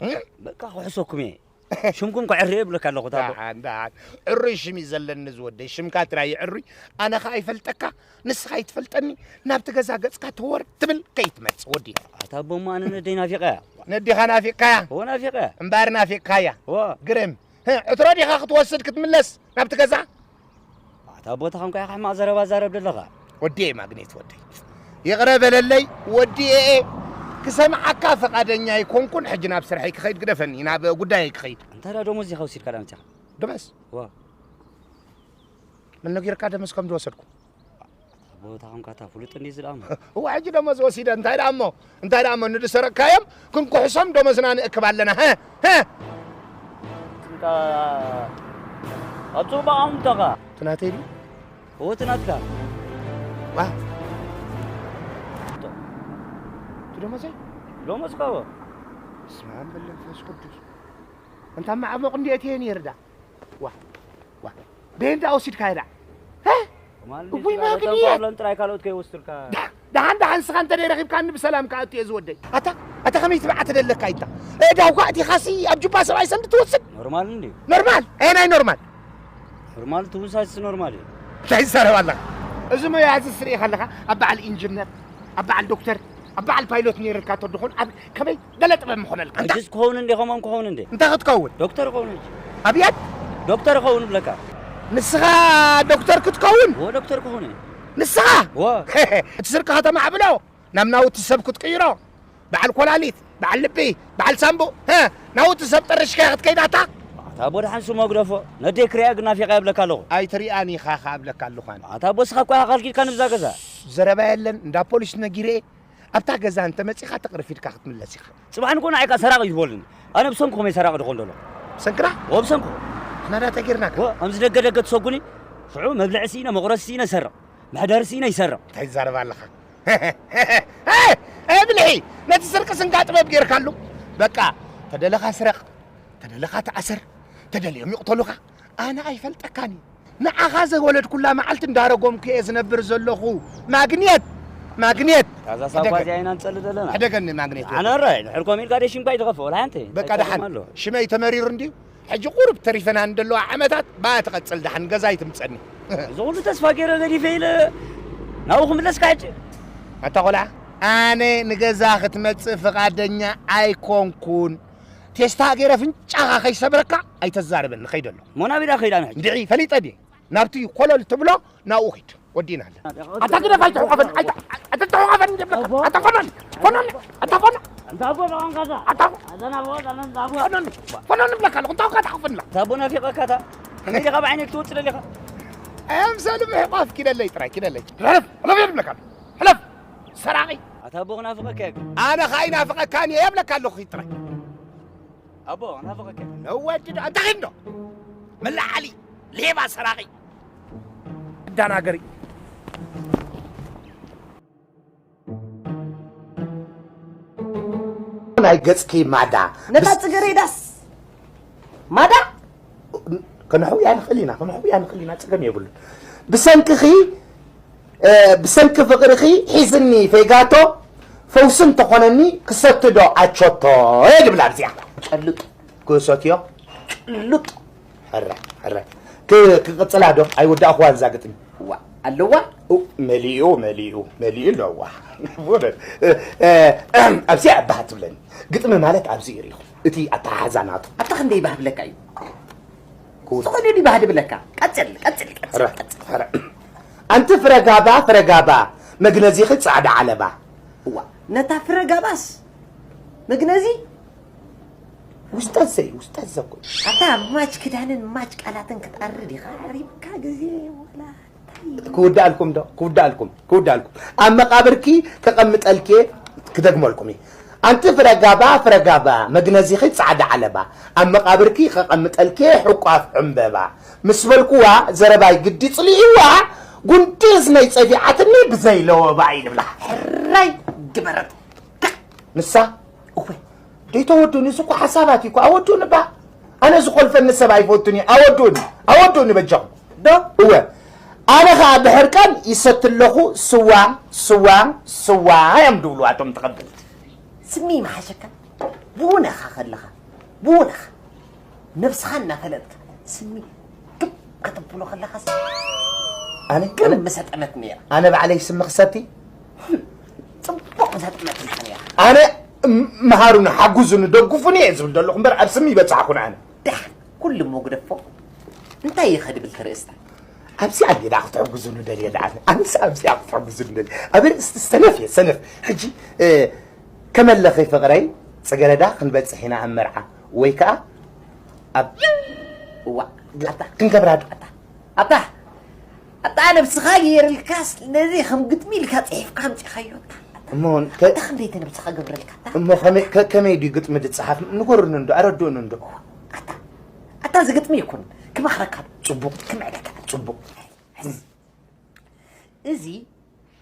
እም? በቃ ክሕሰኩም እየ። ሽምኩም ከዕሪ እብለካ ኣለኹ፣ ታቦ። ደሓን፣ ደሓን። ዕሩይ ሽም እዩ ዘለኒ ዝወደይ። ሽምካ ጥራይ እዩ ዕሩይ። ኣነ ኸኣ ይፈልጠካ፣ ንስኻ ኣይትፈልጠኒ። ናብቲ ገዛ ገጽካ ተወር ትብል ከይትመጽእ ወዲ። ኣታ ኣቦ፣ እሞ ኣነ ነደይ ናፊቐያ። ነዴኻ ናፊቕካያ? እወ፣ ናፊቐያ። እምበኣር ናፊቕካያ። እወ። ግርም። ህእ፣ ዕትሮ ዲኻ ክትወስድ ክትምለስ ናብቲ ገዛ? ኣታ ኣቦ፣ እታ ኸንኮ ኢኻ ሕማቕ ዘረባ ዛረብ ደለኻ። ወዲ እየ ማግኔት ወደይ። ይቕረ በለለይ ወዲ እየ። ክሰምዓካ ፈቓደኛ ኣይኮንኩን። ሕጂ ናብ ስርሐይ ክኸይድ ግደፈኒ፣ ናብ ጉዳየይ ክኸይድ። እንታይ ደኣ ደሞዝ ኢኻ ወሲድካ ደኣ መጺኻ? ደመዝ? እዋ። መን ነጊርካ ደመዝ ከም ዝወሰድኩ? ኣታ ኣቦ፣ እታ ኸንካ እታ ፍሉጥ እንድዩ እዚ ደኣ እሞ። እዋ፣ ሕጂ ደመዝ ወሲደ፣ እንታይ ደኣ እሞ? እንታይ ደኣ እሞ ንድሰረቅካዮም ክንኩሕሶም ደሞዝና ንእክብ ኣለና። ሀ? ሀ? እንታ ኣብ ጽቡቕ ኣምተኻ። እቲ ናተይ ድዩ? እዎ፣ እቲ ናትካ። ዋ። እቲ ደሞዘይ? ደሞዝካ እዎ። በስመ ኣብ ወወልድ ወመንፈስ ቅዱስ። እንታ መዓሞቕ እንዲ ኣእትየ ነይረ ደኣ። ዋ። ዋ፣ በየንዳ ወሲድካ ይዳ? እ? ማን እውይ፣ ስጋ ማግኘት! ተንኮሎን ጥራይ ካልኦት ከይወስዱልካ። ዳ-፣ ደሓን ደሓን ንስኻ እንተ ደይረኺብካኒ ብሰላም ክኣቱ እየ ዝወደይ። ኣታ፣ ኣታ ከመይ ትብዓ ተደለካ ኢታ? እዳውካ እቲኻሲ ኣብ ጁባ ሰብኣይ ሰንድ ትወስድ? ኖርማል እንዲ ኖርማል? ኣየናይ ኖርማል? ኖርማል ትውሳስ ኖርማል እዩ። እንታይ ትዛረብ ኣለኻ? እዚ ሞያ እዚ ስርኢ ከለኻ ኣብ በዓል ኢንጂነር፣ ኣብ በዓል ዶክተር፣ ኣብ በዓል ፓይሎት ነይርካ ተድኾን ኣብ ከመይ ገለ ጥበብ ምኾነልካ? እንታይ? ሕጅስ ክኸውን እንዲ ኸሞም ክኸውን እንዲ እንታይ ክትከውን? ዶክተር ክኸውን እንዲ ኣብያት ዶክተር ክኸውን ብለካ። ንስኻ ዶክተር ክትከውን? ወ ዶክተር ክኸውን እየ። ንስኻ ወ እቲ ስርቂ ከተማዕብሎ ናብ ናውቲ ሰብ ክትቅይሮ፣ በዓል ኮላሊት፣ በዓል ልቢ፣ በዓል ሳምቡእ፣ ሀ፣ ናውቲ ሰብ ጠርሽካ ክትከይዳታ። ኣታ ኣቦ ደሓን ስሞ ግደፎ። ነደይ ክሪኣ ግን ናፊቐ እብለካ ኣለኹ። ኣይትሪኣን ኢኻ ከኣ እብለካ ኣለኹ ኣነ። ኣታ ኣቦ ስኻ እኮ ኢኻ ከልኪልካ ንብዛ ገዛ። ዘረባ የለን፣ እንዳ ፖሊስ ነጊረ እየ። ኣብታ ገዛ እንተ መጺኻ ተቕርፊድካ ክትምለስ ኢኻ። ጽባሕ ንኮ ንዓይ ከኣ ሰራቒ እዩ ዝበሉኒ። ኣነ ብሰንኩ ከመይ ሰራቒ ድኾን ደሎ? ሰንክና? ወ ብሰንኩ። ኣናዳ ተጌርናካ። ወ ከምዚ ደገ ደገ ትሰጉኒ። ሽዑ መብልዒ ስኢነ፣ መቑረሲ ስኢነ ይሰርቕ። መሕደሪ ስኢነ ይሰርቕ። እንታይ ትዛረብ ኣለኻ? ብልሒ ነቲ ስርቂ ስንካ ጥበብ ጌርካሉ። በቃ፣ ተደለኻ ስረቕ፣ ተደለኻ ተኣሰር፣ ተደልዮም ይቕተሉኻ። ኣነ ኣይፈልጠካን እዩ። ንዓኻ ዘወለድኩላ መዓልቲ እንዳረጎምኩ እየ ዝነብር ዘለኹ። ማግኔት! ማግኔት! ታዛ ሳባ እዚኣ ኢና ንጸልእ ዘለና። ሕደገኒ ማግኔት። ኣነ ራይ፣ ድሕር ኮም ኢልካ ደይ ሽምካ ይትኸፍእ፣ ወላ ሓንቲ። በቃ፣ ደሓን። ሽመይ ተመሪሩ እንድዩ። ሕጂ ቁሩብ ተሪፈና እንደለዋ ዓመታት ብኣ ትቐጽል፣ ደሓን ገዛ ይትምጸኒ። እዚ ኩሉ ተስፋ ገይረ ገዲፈ ኢለ ናብኡ ክምለስካ ሕጂ? ኣታ ቆልዓ፣ ኣነ ንገዛ ክትመጽእ ፍቓደኛ ኣይኮንኩን። ቴስታ ገይረ ፍንጫኻ ከይሰብረካ ኣይተዛርበኒ፣ ከይደ ኣለኹ። እሞ ናበይ ደኣ ከይዳ ንሕጂ? እንድዒ፣ ፈሊጠ ድየ? ናብቲ ኮለል ትብሎ ናብኡ ኺድ። ወዲና ኣለና። ኣታ ግደፍ፣ ኣይትሕቆፈን፣ ኣይት-፣ ኣይትሕቆፈን እንደ ብለካ። ኣታ ፈኖን፣ ፈኖን፣ ኣታ ፈኖ-፣ እንታ ኣቦ ደቐንካታ? ኣታ ኣዘና ኣቦ፣ ኣዘና ኣቦ። ፈኖን፣ ፈኖን ብለካ ኣለኹ። እንታይ ወካ ትሓቑፈን ኣለኻ? እንታ ኣቦ ናፊቐካታ? ከመይ ዲኻ ብዓይነይ ክትወጽእ ደሊኻ? ኣምሰሉ ምሕቋፍ ኪደለይ ጥራይ፣ ኪደለይ። ሕለፍ፣ ሕለፍ እየ ዝብለካ ኣለኹ። ሕለፍ፣ ሰራቒ። ኣታ ኣቦ ክናፍቐካ እየ ግን። ኣነ ኸኣ ይናፍቐካን እየ እብለካ ኣለኹ ጥራይ። ኣቦ ክናፍቐካ እየ። ነወዲ ዶ? እንታይ ኺድ ዶ? መላዓሊ፣ ሌባ፣ ሰራቒ። ኣዳናገሪ። ናይ ገጽኪ ማዳ። ነታ ጽገሬዳስ ማዳ ከነሕውያ ንኽእል ኢና፣ ከነሕውያ ንኽእል ኢና፣ ጸገም የብሉን። ብሰንክኺ፣ እ፣ ብሰንኪ ፍቕርኺ ሒዝኒ ፌጋቶ፣ ፈውሲ እንተኾነኒ ክሰቲ ዶ ኣቸቶ እየ ድብላ ኣብዚኣ። ጨልጥ። ክሰትዮ? ጨልጥ። ሕረ፣ ሕረ። ክ-፣ ክቕጽላ ዶ? ኣይወዳእኽዋን እዛ ግጥሚ። ዋ፣ ኣለዋ? ኡ፣ መሊኡ፣ መሊኡ፣ መሊኡ ኣለዋ። እ፣ እ፣ ኣብዚኣ እባህ ትብለኒ። ግጥሚ ማለት ኣብዚ እዩ ርኢኹ። እቲ ኣተሓሕዛ ናቱ። ኣታ ክንደይ ባህ ብለካ እዩ? ክውድ-፣ ዝኾነ ድዩ ባህ ድብለካ? ቀጽል፣ ቀጽል፣ ቀጽል፣ ሕረ፣ ቀጽል። ሕረ። ኣንቲ ፍረጋባ፣ ፍረጋባ፣ መግነዚኺ ጻዕዳ ዓለባ። እዋ፣ ነታ ፍረጋባስ መግነዚ ውስጠ ዘይ፣ ውስጠ ዘኮ። ኣታ ማች ክዳንን ማች ቃላትን ክጣርድ ኢኻ። ሪብካ ግዜ ወላ እንታይ? ክውዳእልኩም ዶ? ክውዳእልኩም፣ ክውዳእልኩም። ኣብ መቓብርኪ ከቐምጠልኪ ክደግመልኩም እዩ። ኣንቲ ፍረጋባ፣ ፍረጋባ፣ መግነዚኺ ጻዕዳ ዓለባ። ኣብ መቓብርኪ ከቐምጠልኪ ሕቋፍ ዕምበባ። ምስ በልኩዋ ዘረባይ ግዲ ጽሊእዋ፣ ጉንዲ እዝነይ ጸፊዓትኒ ብዘይ ለወባ እዩ ድብላ። ሕራይ ግበረት። ንሳ እወ። ደይተወዱኒ፣ እዚ እኮ ሓሳባት እዩ እኮ። ኣወዱኒ ባ። ኣነ ዝኾልፈኒ ሰብ ኣይፈቱን እዩ። ኣወዱኒ፣ ኣወዱኒ በጃኹም። ዶ? እወ። ኣነ ኸኣ ድሕር ቀን ይሰቲ ኣለኹ ስዋ፣ ስዋ፣ ስዋ እዮም ድብሉ ኣቶም ተቐበልቲ። ስሚ መሓሸካ። ብውነኻ ከለኻ፣ ብውነኻ። ነብስኻ እናፈለጥካ ስሚ ግብ ከተብሎ ከለኻስ ኣነ፣ ግብ ኣነ፣ ምሰጠመት ነይራ። ኣነ ባዕለይ ስሚ ክሰቲ? ጽቡቕ ምሰጠመት ነይራ። ኣነ ም-፣ መሃሩኒ፣ ሓጉዙኒ፣ ደጉፉኒ እየ ዝብል ዘለኹ እምበር ኣብ ስሚ ይበጽሓኹን ኣነ። ዳሕ፣ ኩሉ እሞ ግደፎ። እንታይ ኢኸ ድብል ተርእስታ? ኣብዚኣ እንዲዳ ክትሕግዙኒ ደልየ ደኣ። ኣነስ ኣብዚኣ ክትሕግዙኒ ደልየ። ኣብ ርእስቲ ሰነፍ እየ፣ ሰነፍ። ሕጂ፣ እ፣ ከመለኺ ፍቕረይ፣ ጽገረዳ ክንበጽሕ ኢና ኣብ መርዓ። ወይ ከኣ ኣብ እዋ፣ ኣታ፣ ክንገብራ ዶ? ኣታ፣ ኣታ፣ ኣታ፣ ነብስኻ ገይርልካስ ነዚ ከም ግጥሚ ኢልካ ጽሒፍካ ኣምጺኻዮ። ኣታ፣ ኣታ፣ እሞ ከ-፣ ኣታ፣ ክንደይ እቲ ነብስኻ ገብረልካ፣ ኣታ? እሞ ከመይ፣ ከ-፣ ከመይ ድዩ ግጥሚ ድጸሓፍ? ንገሩኒ እንዶ፣ ኣረድኡኒ እንዶ። ኣታ፣ ኣታ፣ እዚ ግጥሚ ይኩን፣ ክመኽረካ ዶ? ጽቡቕ። ክምዕደካ ዶ? ጽቡቕ። እዚ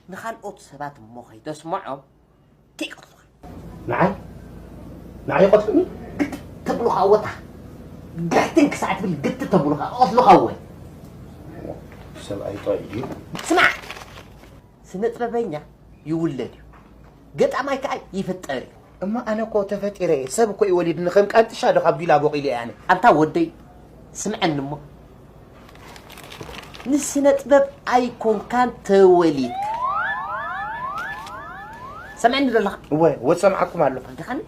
ንኻልኦት ሰባት እሞ ከይተስምዖም ከይቀትሉኻ። ንዓይ? ንዓይ ይቐትሉኒ? ግጥ ተብሉኻ ወታ። ግሕትን ክሳዕ ትብል ግጥ ተብሉኻ፣ ይቐትሉኻ እወ። ሰብኣይ ጥራይ ድዩ? ስማዕ! ስነ ጥበበኛ ይውለድ እዩ። ገጣማይ ከኣ ይፍጠር እዩ። እሞ ኣነ እኮ ተፈጢረ እየ። ሰብ እኮ እዩ ወሊድኒ። ከም ቃንጥሻ ዶ ካብ ዱላ ቦቒለ እየ ኣነ? ኣንታ ወደይ፣ ስምዐኒ እሞ። ንስነ ጥበብ ኣይኮንካን ተወሊድካ። ሰምዐኒ ዶ ኣለኻ? እወ፣ እወ፣ ሰምዓኩም ኣለኹ። ዲኻኒ?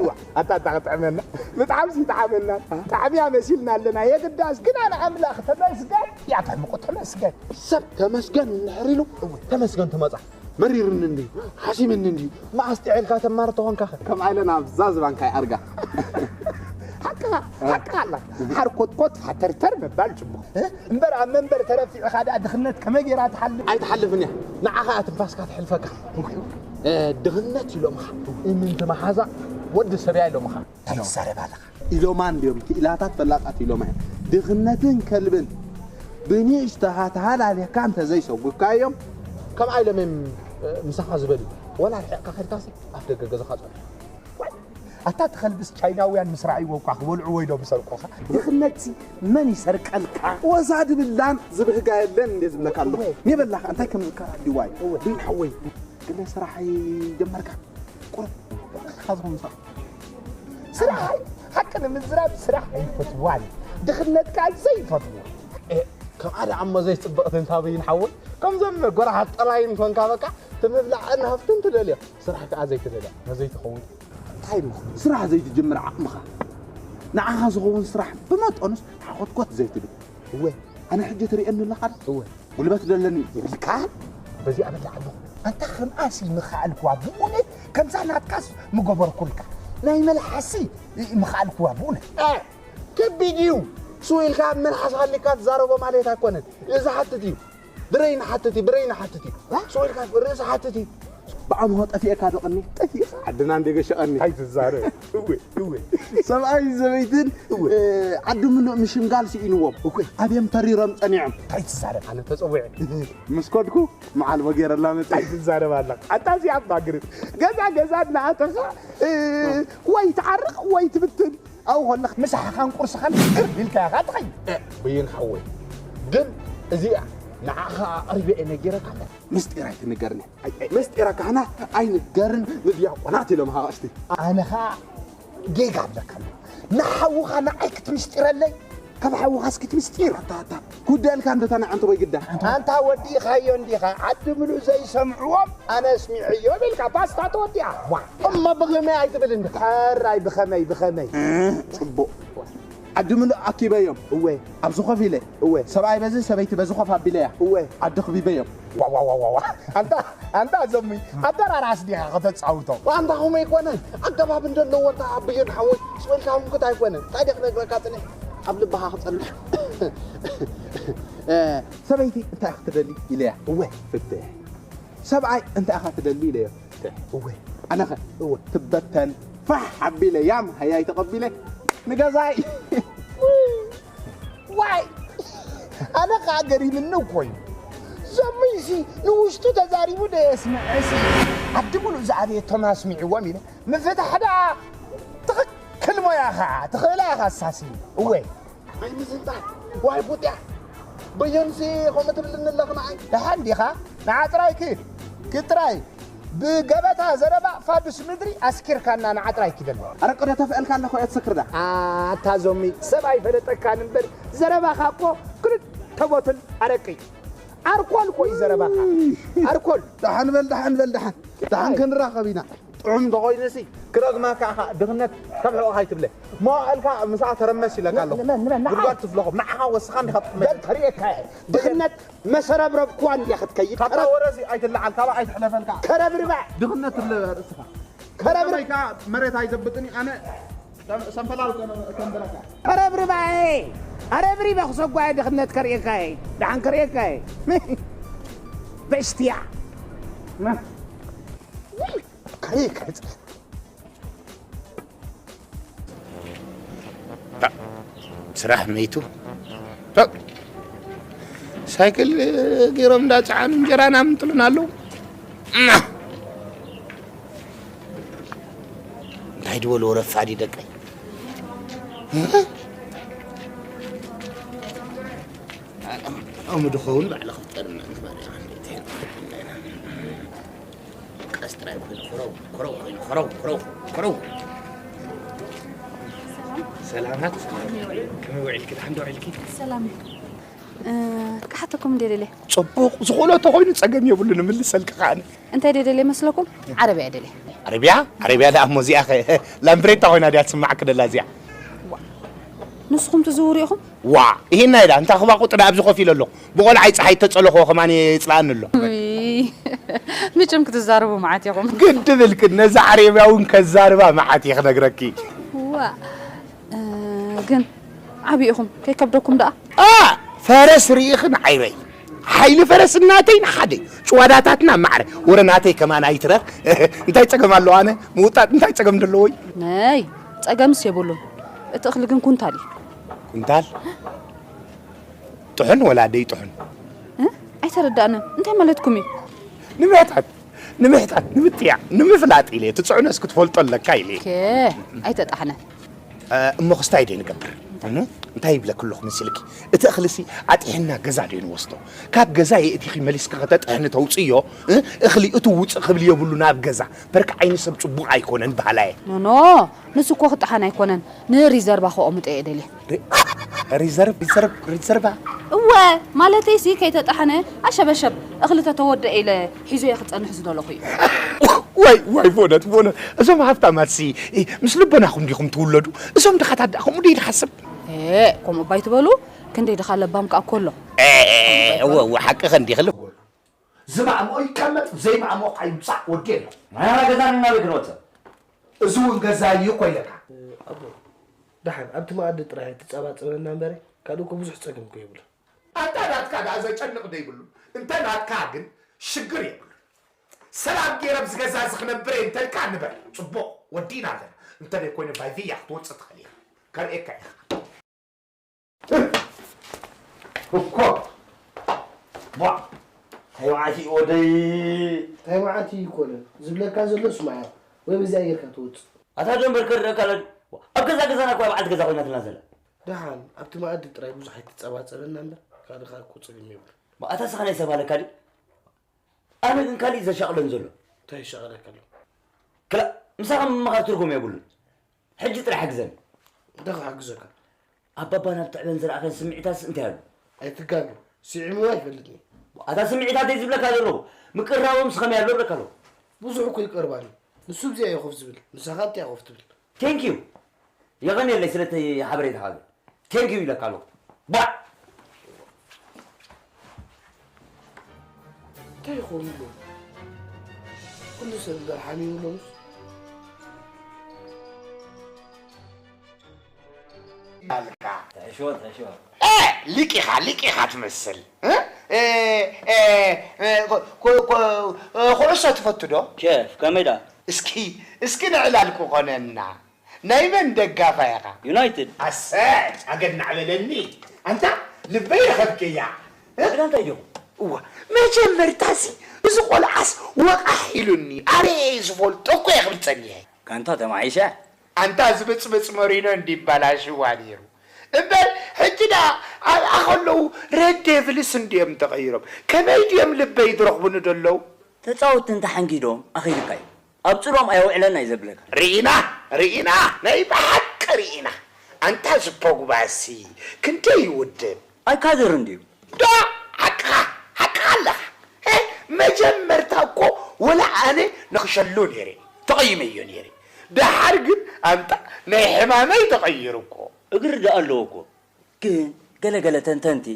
ዋ፣ ኣታ፣ ኣታ፣ ጥዕመና። ብጣዕሚ ሲ ጥዓመና። ጥዕምያ መሲልና ኣለና። የግዳስ ግና ንኣምላኽ ተመስገን። ያ ተሕምቁ ተመስገን። ሰብ ተመስገን እንድሕር ኢሉ፣ እወ። ተመስገን ትመጻ። መሪርኒ እንድዩ፣ ሓሲምኒ እንድዩ። መኣስ ጥዕልካ ተማር ተኾንካ ኸ? ከም ኣይለን ኣብዛ ዝባንካ ይኣርጋ። ሓቅኻ፣ ሓቅኻ ኣላ። ሓርኮትኮት፣ ሓተርተር ምባል ጽቡቕ። እ? እምበር ኣብ መንበር ተረፊዕኻ ደኣ ድኽነት ከመይ ጌራ ትሓልፍ? ኣይትሓልፍን እያ። ንዓኻ እያ ትንፋስካ ትሕልፈካ። እ፣ ድኽነት ኢሎምኻ። እምንቲ መሓዛ ወዲ ሰብ እያ ኢሎምኻ። እንታይ ትዛረብ ኣለኻ? ኢሎማ እንድዮም፣ ክኢላታት ፈላጣት ኢሎማ እዮም። ድኽነትን ከልብን ብንእሽተኻ ተሃላሊኽካ እንተዘይሰጉግካዮም፣ ከምኣ ኢሎም እዮም፣ እ፣ ምሳኻ ዝበልዩ። ወላ ርሒቕካ ኸድካሲ ኣፍ ደገ ገዛኻ ጸንሑ። ዋይ! ኣታ እቲ ኸልብስ ቻይናውያን ምስ ረኣይዎ እኳ ክበልዕዎ ኢሎም ይሰርቁኻ። ድኽነትሲ መን ይሰርቀልካ? ወዛ ድብላን ዝብህጋ የለን እንዴ ዝብለካ ኣለኹ። እወ። ሜበላኻ እንታይ ከም ዝከራ እንዲ ዋይ። እወ። ብይን ሓወይ፣ ገለ ስራሕ ኣይጀመርካ? ቁሩብ ባዕልኻ ዝኾን ስራሕ። ስራሕ ኣይ-፣ ሓቂ ንምዝራብ ስራሕ ኣይፈትዋን። ድኽነት ከኣ ዘይፈትዎ። እ፣ ከምኣ ደኣ እሞ ዘይጽብቕቲ እንታ ብይን ሓወይ፣ ከምዞም ጎራሓት ጠላይን ኮንካ በቃ፣ እቲ ምብላዕን ሃፍትን ትደልዮ፣ ስራሕ ከኣ ዘይትደልያ፣ ነዘይትኸውን። እንታይ ኢሉ? ስራሕ ዘይትጅምር ዓቕምኻ። ንዓኻ ዝኸውን ስራሕ ብመጠኑስ ሓኾትኮት ዘይትብል። እወ። ኣነ ሕጂ ትርእየኒ ኣለኻ ዶ? እወ። ጉልበት ደለኒ ኢልካ? በዚኣ በላ ኣለኹ። ኣንታ ከምኣሲ ምኸኣልክዋ ብእውነት፣ ከምዛ ናትካስ ምገበርኩልካ። ናይ መልሓሲ ምኸኣልክዋ ብእውነት። እ፣ ከቢድ እዩ። ስው ኢልካ ኣብ መልሓስካ ኣሊካ ትዛረቦ ማለት ኣይኮነን። እዚ ሓትት እዩ። ብረይ ንሓትት እዩ፣ ብረይ ንሓትት እዩ። እ? ስው ኢልካ ርእሲ ሓትት እዩ። ብኣምሆ ጠፊኤካ ዶ ቀኒ? ጠፊእካ? ዓድና እንደ ገሸቐኒ። እንታይ ትዛረብ? እወ፣ እወ። ሰብኣይ ሰበይትን፣ እወ። እ፣ ዓዲ ምሉእ ምሽምጋል ስኢንዎም። እወ። ኣብዮም ተሪሮም ጸኒዖም። እንታይ ትዛረብ? ኣነ ተጸዊዐ። ምስ ከድኩ መዓልቦ ገይረላ መጸ። እንታይ ትዛረብ ኣለኻ? ኣታ እዚኣ እባ ግርም። ገዛ ገዛ እናኣተኻ፣ እ፣ ወይ ትዓርቕ ወይ ትብትን። ኣብኡ ከለኻ ምሳሕኻን ቁርስኻን ግር ኢልካ ኢኻ ትኸይድ። እ፣ ብይን ሓወይ፣ ግን እዚኣ ንዓኻ ኣቕሪበ እየ ነጊረካ ኣለኹ። ምስጢር ኣይትንገርኒ። ኣይ፣ ኣይ፣ ምስጢረ ካህናት ኣይንገርን ንድያቆናት ኢሎም ኣቕሽቲ። ኣነ ኸኣ ጌጋ እብለካ ኣለኹ። ንሓውኻ ንዓይ ክትምስጢረለይ? ካብ ሓውኻስ ክትምስጢር? ኣታ፣ ኣታ፣ ጉዳልካ እንዶ እታ ንዓንተ ወይ ግዳ። ኣንታ ወዲእኻዮ እንዲኻ፣ ዓዲ ምሉእ ዘይሰምዕዎም ኣነ ኣስሚዐዮ ኢልካ ፓስታ ተወዲኣ። ዋ። እሞ ብኸመይ ኣይትብል እንዲኻ? ሕራይ ብኸመይ፣ ብኸመይ? እ፣ ጽቡቕ። ዓዲ ምሉእ ኣኪበዮም። እወ። ኣብዚ ኮፍ ኢለ። እወ። ሰብኣይ በዚ፣ ሰበይቲ በዚ ኮፍ ኣቢለያ። እወ። ዓዲ ክቢበዮም። ዋ፣ ዋ፣ ዋ፣ ዋ፣ ዋ። ኣንታ፣ ኣንታ ዞሚ፣ ኣደራራስ ዲኻ ከተጻውቶ? ኣንታ ከምኡ ኣይኮነን። ኣገባብ እንደለዎ እንታ ኣቦየን ሓወይ፣ ስወልካ እውን ክት ኣይኮነን። እንታይ ደክ ነግረካ ጽኒሕ? ኣብ ልብኻ ክጸንሕ። እ፣ ሰበይቲ እንታይ ክትደሊ ኢለያ። እወ። ፍትሕ። ሰብኣይ እንታይ ኢኻ ትደሊ ኢለዮ። እወ። ኣነኸ? እወ። ትበተን ፋሕ ኣቢለ ያም ሃያይ ተቐቢለ ንገዛይ። ዋይ! ኣነ ኸኣ ገሪምኒ እኮ እዩ። ዞምይሲ ንውሽጡ ተዛሪቡ ዶ የስምዐሲ? ዓዲ ሙሉእ ዝኣበየቶም ኣስሚዕዎም ኢለ። ምፍታሕ ደኣ ትኽክል ሞያ ኸኣ ትኽእላ ኢኻ ኣሳሲ። እወ። ኣይ ምዝንጣል፣ ዋይ ቡጢያ። በየንሲ ከምኡ ትብልኒ ኣለኽ ንዓይ? ደሓን ዲኻ? ንዓ ጥራይ ኪድ። ኪድ ጥራይ። ብገበታ ዘረባ ፋዱስ ምድሪ ኣስኪርካና ንዓ ጥራይ ኪደሎ። ኣረቂ ዶ ተፍዐልካ ኣለኹ እየ ትሰክር ዳ? ኣታ ዞሚ፣ ሰብ ኣይፈለጠካን እምበር፣ ዘረባኻ እኮ ክልተ ቦትል ኣረቂ። ኣርኮል እኮ እዩ ዘረባኻ። ኣርኮል። ደሓን በል፣ ደሓን በል፣ ደሓን። ደሓን ክንራኸብ ኢና። ጥዑም እንተኾይኑሲ፣ ክረግመካ ኢኻ፣ ድኽነት ከም ሕቖኻ ኣይትብለ። መዋእልካ ምሳኣ ተረመስ ኢለካ ኣለኹ። ንመን፣ ንመን፣ ንዓይ? ጉድጓድ ትፍለኹም። ንዓኻ ወስኻ እንዲኻ ትጥመት። በል፣ ተርእየካ እየ። ድኽነት መሰረብረብኩዋ እንድያ ክትከይድ። ካብታ ወረዚ ኣይትለዓል፣ ካብኣ ኣይትሕለፈልካ። ከረብርባ። ድኽነት ትብለ ርእስኻ። ከረብር- ከመይ ከኣ መሬት ኣይዘብጥን እዩ፣ ኣነ ሰም-፣ ሰንፈላል ከም-፣ ከምበለካ። ከረብርባ እየ። ኣረብሪበ ክሰጓየ ድኽነት ከርእየካ እየ። ደሓን ከርእየካ እየ። በሽትያ። ከይ ከጽ-፣ ስራሕ መይቱ። ሳይክል ገይሮም እንዳጸዓኑ እንጀራና ምጥሉና ኣለዉ። እንታይ ድበሉ ረፋዲ ደቀይ። ከምኡ ድኸውን ባዕልኺ ትጠርና እንተባሪኻ እንዴት? ቀስ ጥራይ ኮይኑ፣ ኮረው፣ ኮረው ኮይኑ፣ ኮረው፣ ኮረው፣ ኮረው። ሰላማት፣ ከመይ ውዒልኪ? ደሓን ዶ ውዒልኪ? ሰላም። እ፣ ክሓተኩም እንደ ደለ። ጽቡቕ፣ ዝኾነ ተኾይኑ ጸገም የብሉን፣ እምልሰልኪ ከኣ። እንታይ ደ ደለ መስለኩም? ዓረብያ ደለ። ዓረብያ? ዓረብያ ደኣ እሞ እዚኣ ኸ ላምብሬታ ኮይና ድያ ትስማዕ ክደላ እዚኣ? ንስኹም ትዝውሩ ኢኹም? ዋ፣ ይሄና ኢላ፣ እንታ ክባ ቁጥሪ ኣብዚ ኮፍ ኢለ ኣለኹ። ብቆልዓይ ጸሓይ ተጸለኹዎ ከማን የጽልኣኒ ኣሎ። ውይ፣ መቸም ክትዛረቡ መዓት ኢኹም። ግድ ብልክን፣ ነዛ ዓረብያ እውን ከዛርባ መዓት እየ ክነግረኪ። ዋ፣ እ፣ ግን ዓቢ ኢኹም፣ ከይከብደኩም ደኣ። ኣ፣ ፈረስ ርኢኽን ዓይበይ። ሓይሊ ፈረስ እናተይ ንሓደ። ጭዋዳታትና ማዕረ። ወረ ናተይ ከማን ኣይትረር። እንታይ ጸገም ኣለዎ ኣነ? ምውጣጥ እንታይ ጸገም ደለዎ እዩ? ነይ፣ ጸገምስ የብሉን። እቲ እኽሊ ግን ኩንታል እዩ። ኩንታል? ጥሑን ወላ ደይጥሑን? እ? ኣይተረዳእንን። እንታይ ማለትኩም እዩ? ንምሕታት፣ ንምሕታት፣ ንምጥያቕ፣ ንምፍላጥ ኢለ፣ እቲ ጽዕኖስ ክትፈልጦ ኣለካ ኢለ። ከ፣ ኣይተጣሕነ። እ፣ እሞ ክስታይ ዶ ንገብር? እም? እንታይ ይብለኪ ኣለኹ መሲልኪ? እቲ እኽልሲ ኣጢሕና ገዛ ዶ ንወስዶ? ካብ ገዛ የእቲኺ መሊስኪ ከተጥሕኒ ተውፅዮ፣ እ? እኽሊ እቱ ውፅእ ክብል የብሉ ናብ ገዛ። በርካ ዓይኒ ሰብ ፅቡቕ ኣይኮነን በሃላየ። ኖኖ፣ ንሱ እኮ ክጠሓን ኣይኮነን፣ ንሪዘርቫ ከቐምጦ እየ ደልየ። ሪ-፣ ሪዘርቭ፣ ሪዘርቭ፣ ሪዘርቫ? እወ፣ ማለተይሲ ከይተጠሓነ ኣሸበሸብ እኽሊ ተተወደአ ኢለ ሒዞ እየ ክጸንሕ ዝደለኹ እዩ። ዋይ፣ ዋይ፣ ብእውነት፣ ብእውነት፣ እዞም ሃብታማትሲ፣ እ፣ ምስ ልቦናኹም ዲኹም ትውለዱ? እዞም ድኻታት ደኣ ከምኡ ዶ ይሓስብ? ኤ፣ ከምኡ እባ ኣይትበሉ፣ ክንደይ ድኻ ለባም ከኣ እኮ ኣሎ። ኤ፣ ኤ፣ ኤ፣ እወ፣ እወ፣ ሓቅኸ እንዲኺ ልቦ። ዝማእምኦ ይቀመጥ፣ ዘይማእምኦ ከዓ ይውፃእ፣ ወዲ የለን። ናይና ገዛ ንናበይ ክንወፅእ? እዚ እውን ገዛ እዩ እኮ ኢለካ። ኣቦ፣ ደሓን ኣብቲ መኣዲ ጥራይ ትጸባጸበና እምበረ፣ ካልእ እኮ ብዙሕ ጸገም እኮ የብሉን። ኣንታ ናትካ ደኣ ዘጨንቕ ዶ ይብሉ? እንተ ናትካ ግን ሽግር የብሉን። ሰላም ገይረ ኣብዚ ገዛ እዚ ክነብር እየ እንተልካ ንበር። ጽቡቕ፣ ወዲእና ኣለና። እንተ ደይኮይነ ባይ ቪያ ክትወጽእ ትኽእል ኢኻ። ከርእየካ ኢኻ። እኮ። ቧ። እንታይ መዓት እዩ ወደይ? እንታይ መዓት እዩ ይኮነ? ዝብለካ ዘሎ ስማዕ። ወይ በዚኣ ጌርካ ትወጽእ። ኣታ ዶ እምበር ከርደካ ኣሎ። ኣብ ገዛ ገዛና እኮ በዓልቲ ገዛ ኮይናትና ዘላ። ደሓን፣ ኣብቲ መኣዲ ጥራይ ብዙሕ ኣይትጸባጸበና እምበር፣ ካልእ ካልእ እኮ ጸገም የብሉን። ኣታ ስኻ ናይ ሰብ ኣለካ ድዩ? ኣነ ግን ካልእ እዩ ዘሻቕለን ዘሎ። እንታይ ይሻቐለካ ኣሎ? ክላ-፣ ምሳኻ ምምኻር ትርጉም የብሉን። ሕጂ ጥራሕ ሓግዘኒ። እንታይ ክሓግዘካ? ኣባባ ናብ ትዕበን ዝረኣኸን ስምዒታትስ እንታይ ኣሎ? ኣይትጋገ። ስዒምዎ ኣይፈልጥን። ኣታ ስምዒታተይ ዝብለካ ዘለኹ፣ ምቅራቦምስ ከመይ ኣሎ እብለካ ኣለኹ። ብዙሕ እኮ ይቀርባኒ። ንሱ ብዚኣ እዩ ኮፍ ዝብል፣ ንሳኻ ኣብቲኣ ኮፍ ትብል። ቴንክ ዩ። የቐንየለይ ስለቲ ሓበሬታኻ ግን። ቴንክ ዩ ኢለካ ኣለኹ። ባዕ! እንታይ ይኸውን ኣሎ? ኩሉ ሰብ እምበር ሓሚሙ ኣሎ ንሱ። ኣልካ። ትሕሽወ፣ ትሕሽወ። ኤ፣ ሊቅ ኢኻ፣ ሊቅ ኢኻ ትመስል። እ? ኤ፣ ኤ፣ ኤ፣ ኮ-፣ ኮ-፣ ኮ-፣ ኩዕሶ ትፈቱ ዶ? ኬፍ፣ ከመይ ደኣ? እስኪ፣ እስኪ ንዕላል ክኾነና። ናይ መን ደጋፋይ ኢኻ? ዩናይትድ። ኣሰይ፣ ኣገናዕ በለኒ። ኣንታ ልበይ ረኸብክያ። እ? ኣታ እንታይ ዲኹ? እዋ፣ መጀመርታሲ እዚ ቆልዓስ ወቓሕ ኢሉኒ። ኣበይ እየ ዝፈልጦ እኮ እየ ክብል ጸኒሐ። ጋንታ ተማሒሸ። ኣንታ ዝብጽብጽ መሪኖ እንዲባላሽዋ ነይሩ። እምበር ሕጂ ደኣ ኣብኣ ከለዉ ሬድ ዴቭልስ እንድዮም ተቐይሮም። ከመይ ድዮም ልበይ ዝረኽቡኒ ዘለዉ? ተጻወትቲ እንተሓንጊዶም ኣኺልካ እዩ። ኣብ ጽልኦም ኣየውዕለና እዩ ዘብለካ። ርኢና፣ ርኢና፣ ናይ ብሓቂ ርኢና። ኣንታ እዚ ፖግባሲ ክንደይ ይውድብ? ኣይካድርን ድዩ? ዶ፣ ሓቅኻ፣ ሓቅኻ ኣለኻ። ሄ፣ መጀመርታ እኮ ወላ ኣነ ንኽሸሉ ነይረ፣ ተቐይመዮ ነይረ። ደሓር ግን ኣንታ ናይ ሕማመይ ተቐይሩ እኮ። እግሪ ደኣ ኣለዎ እኮ። ግን ገለ ገለ ተንተንቲ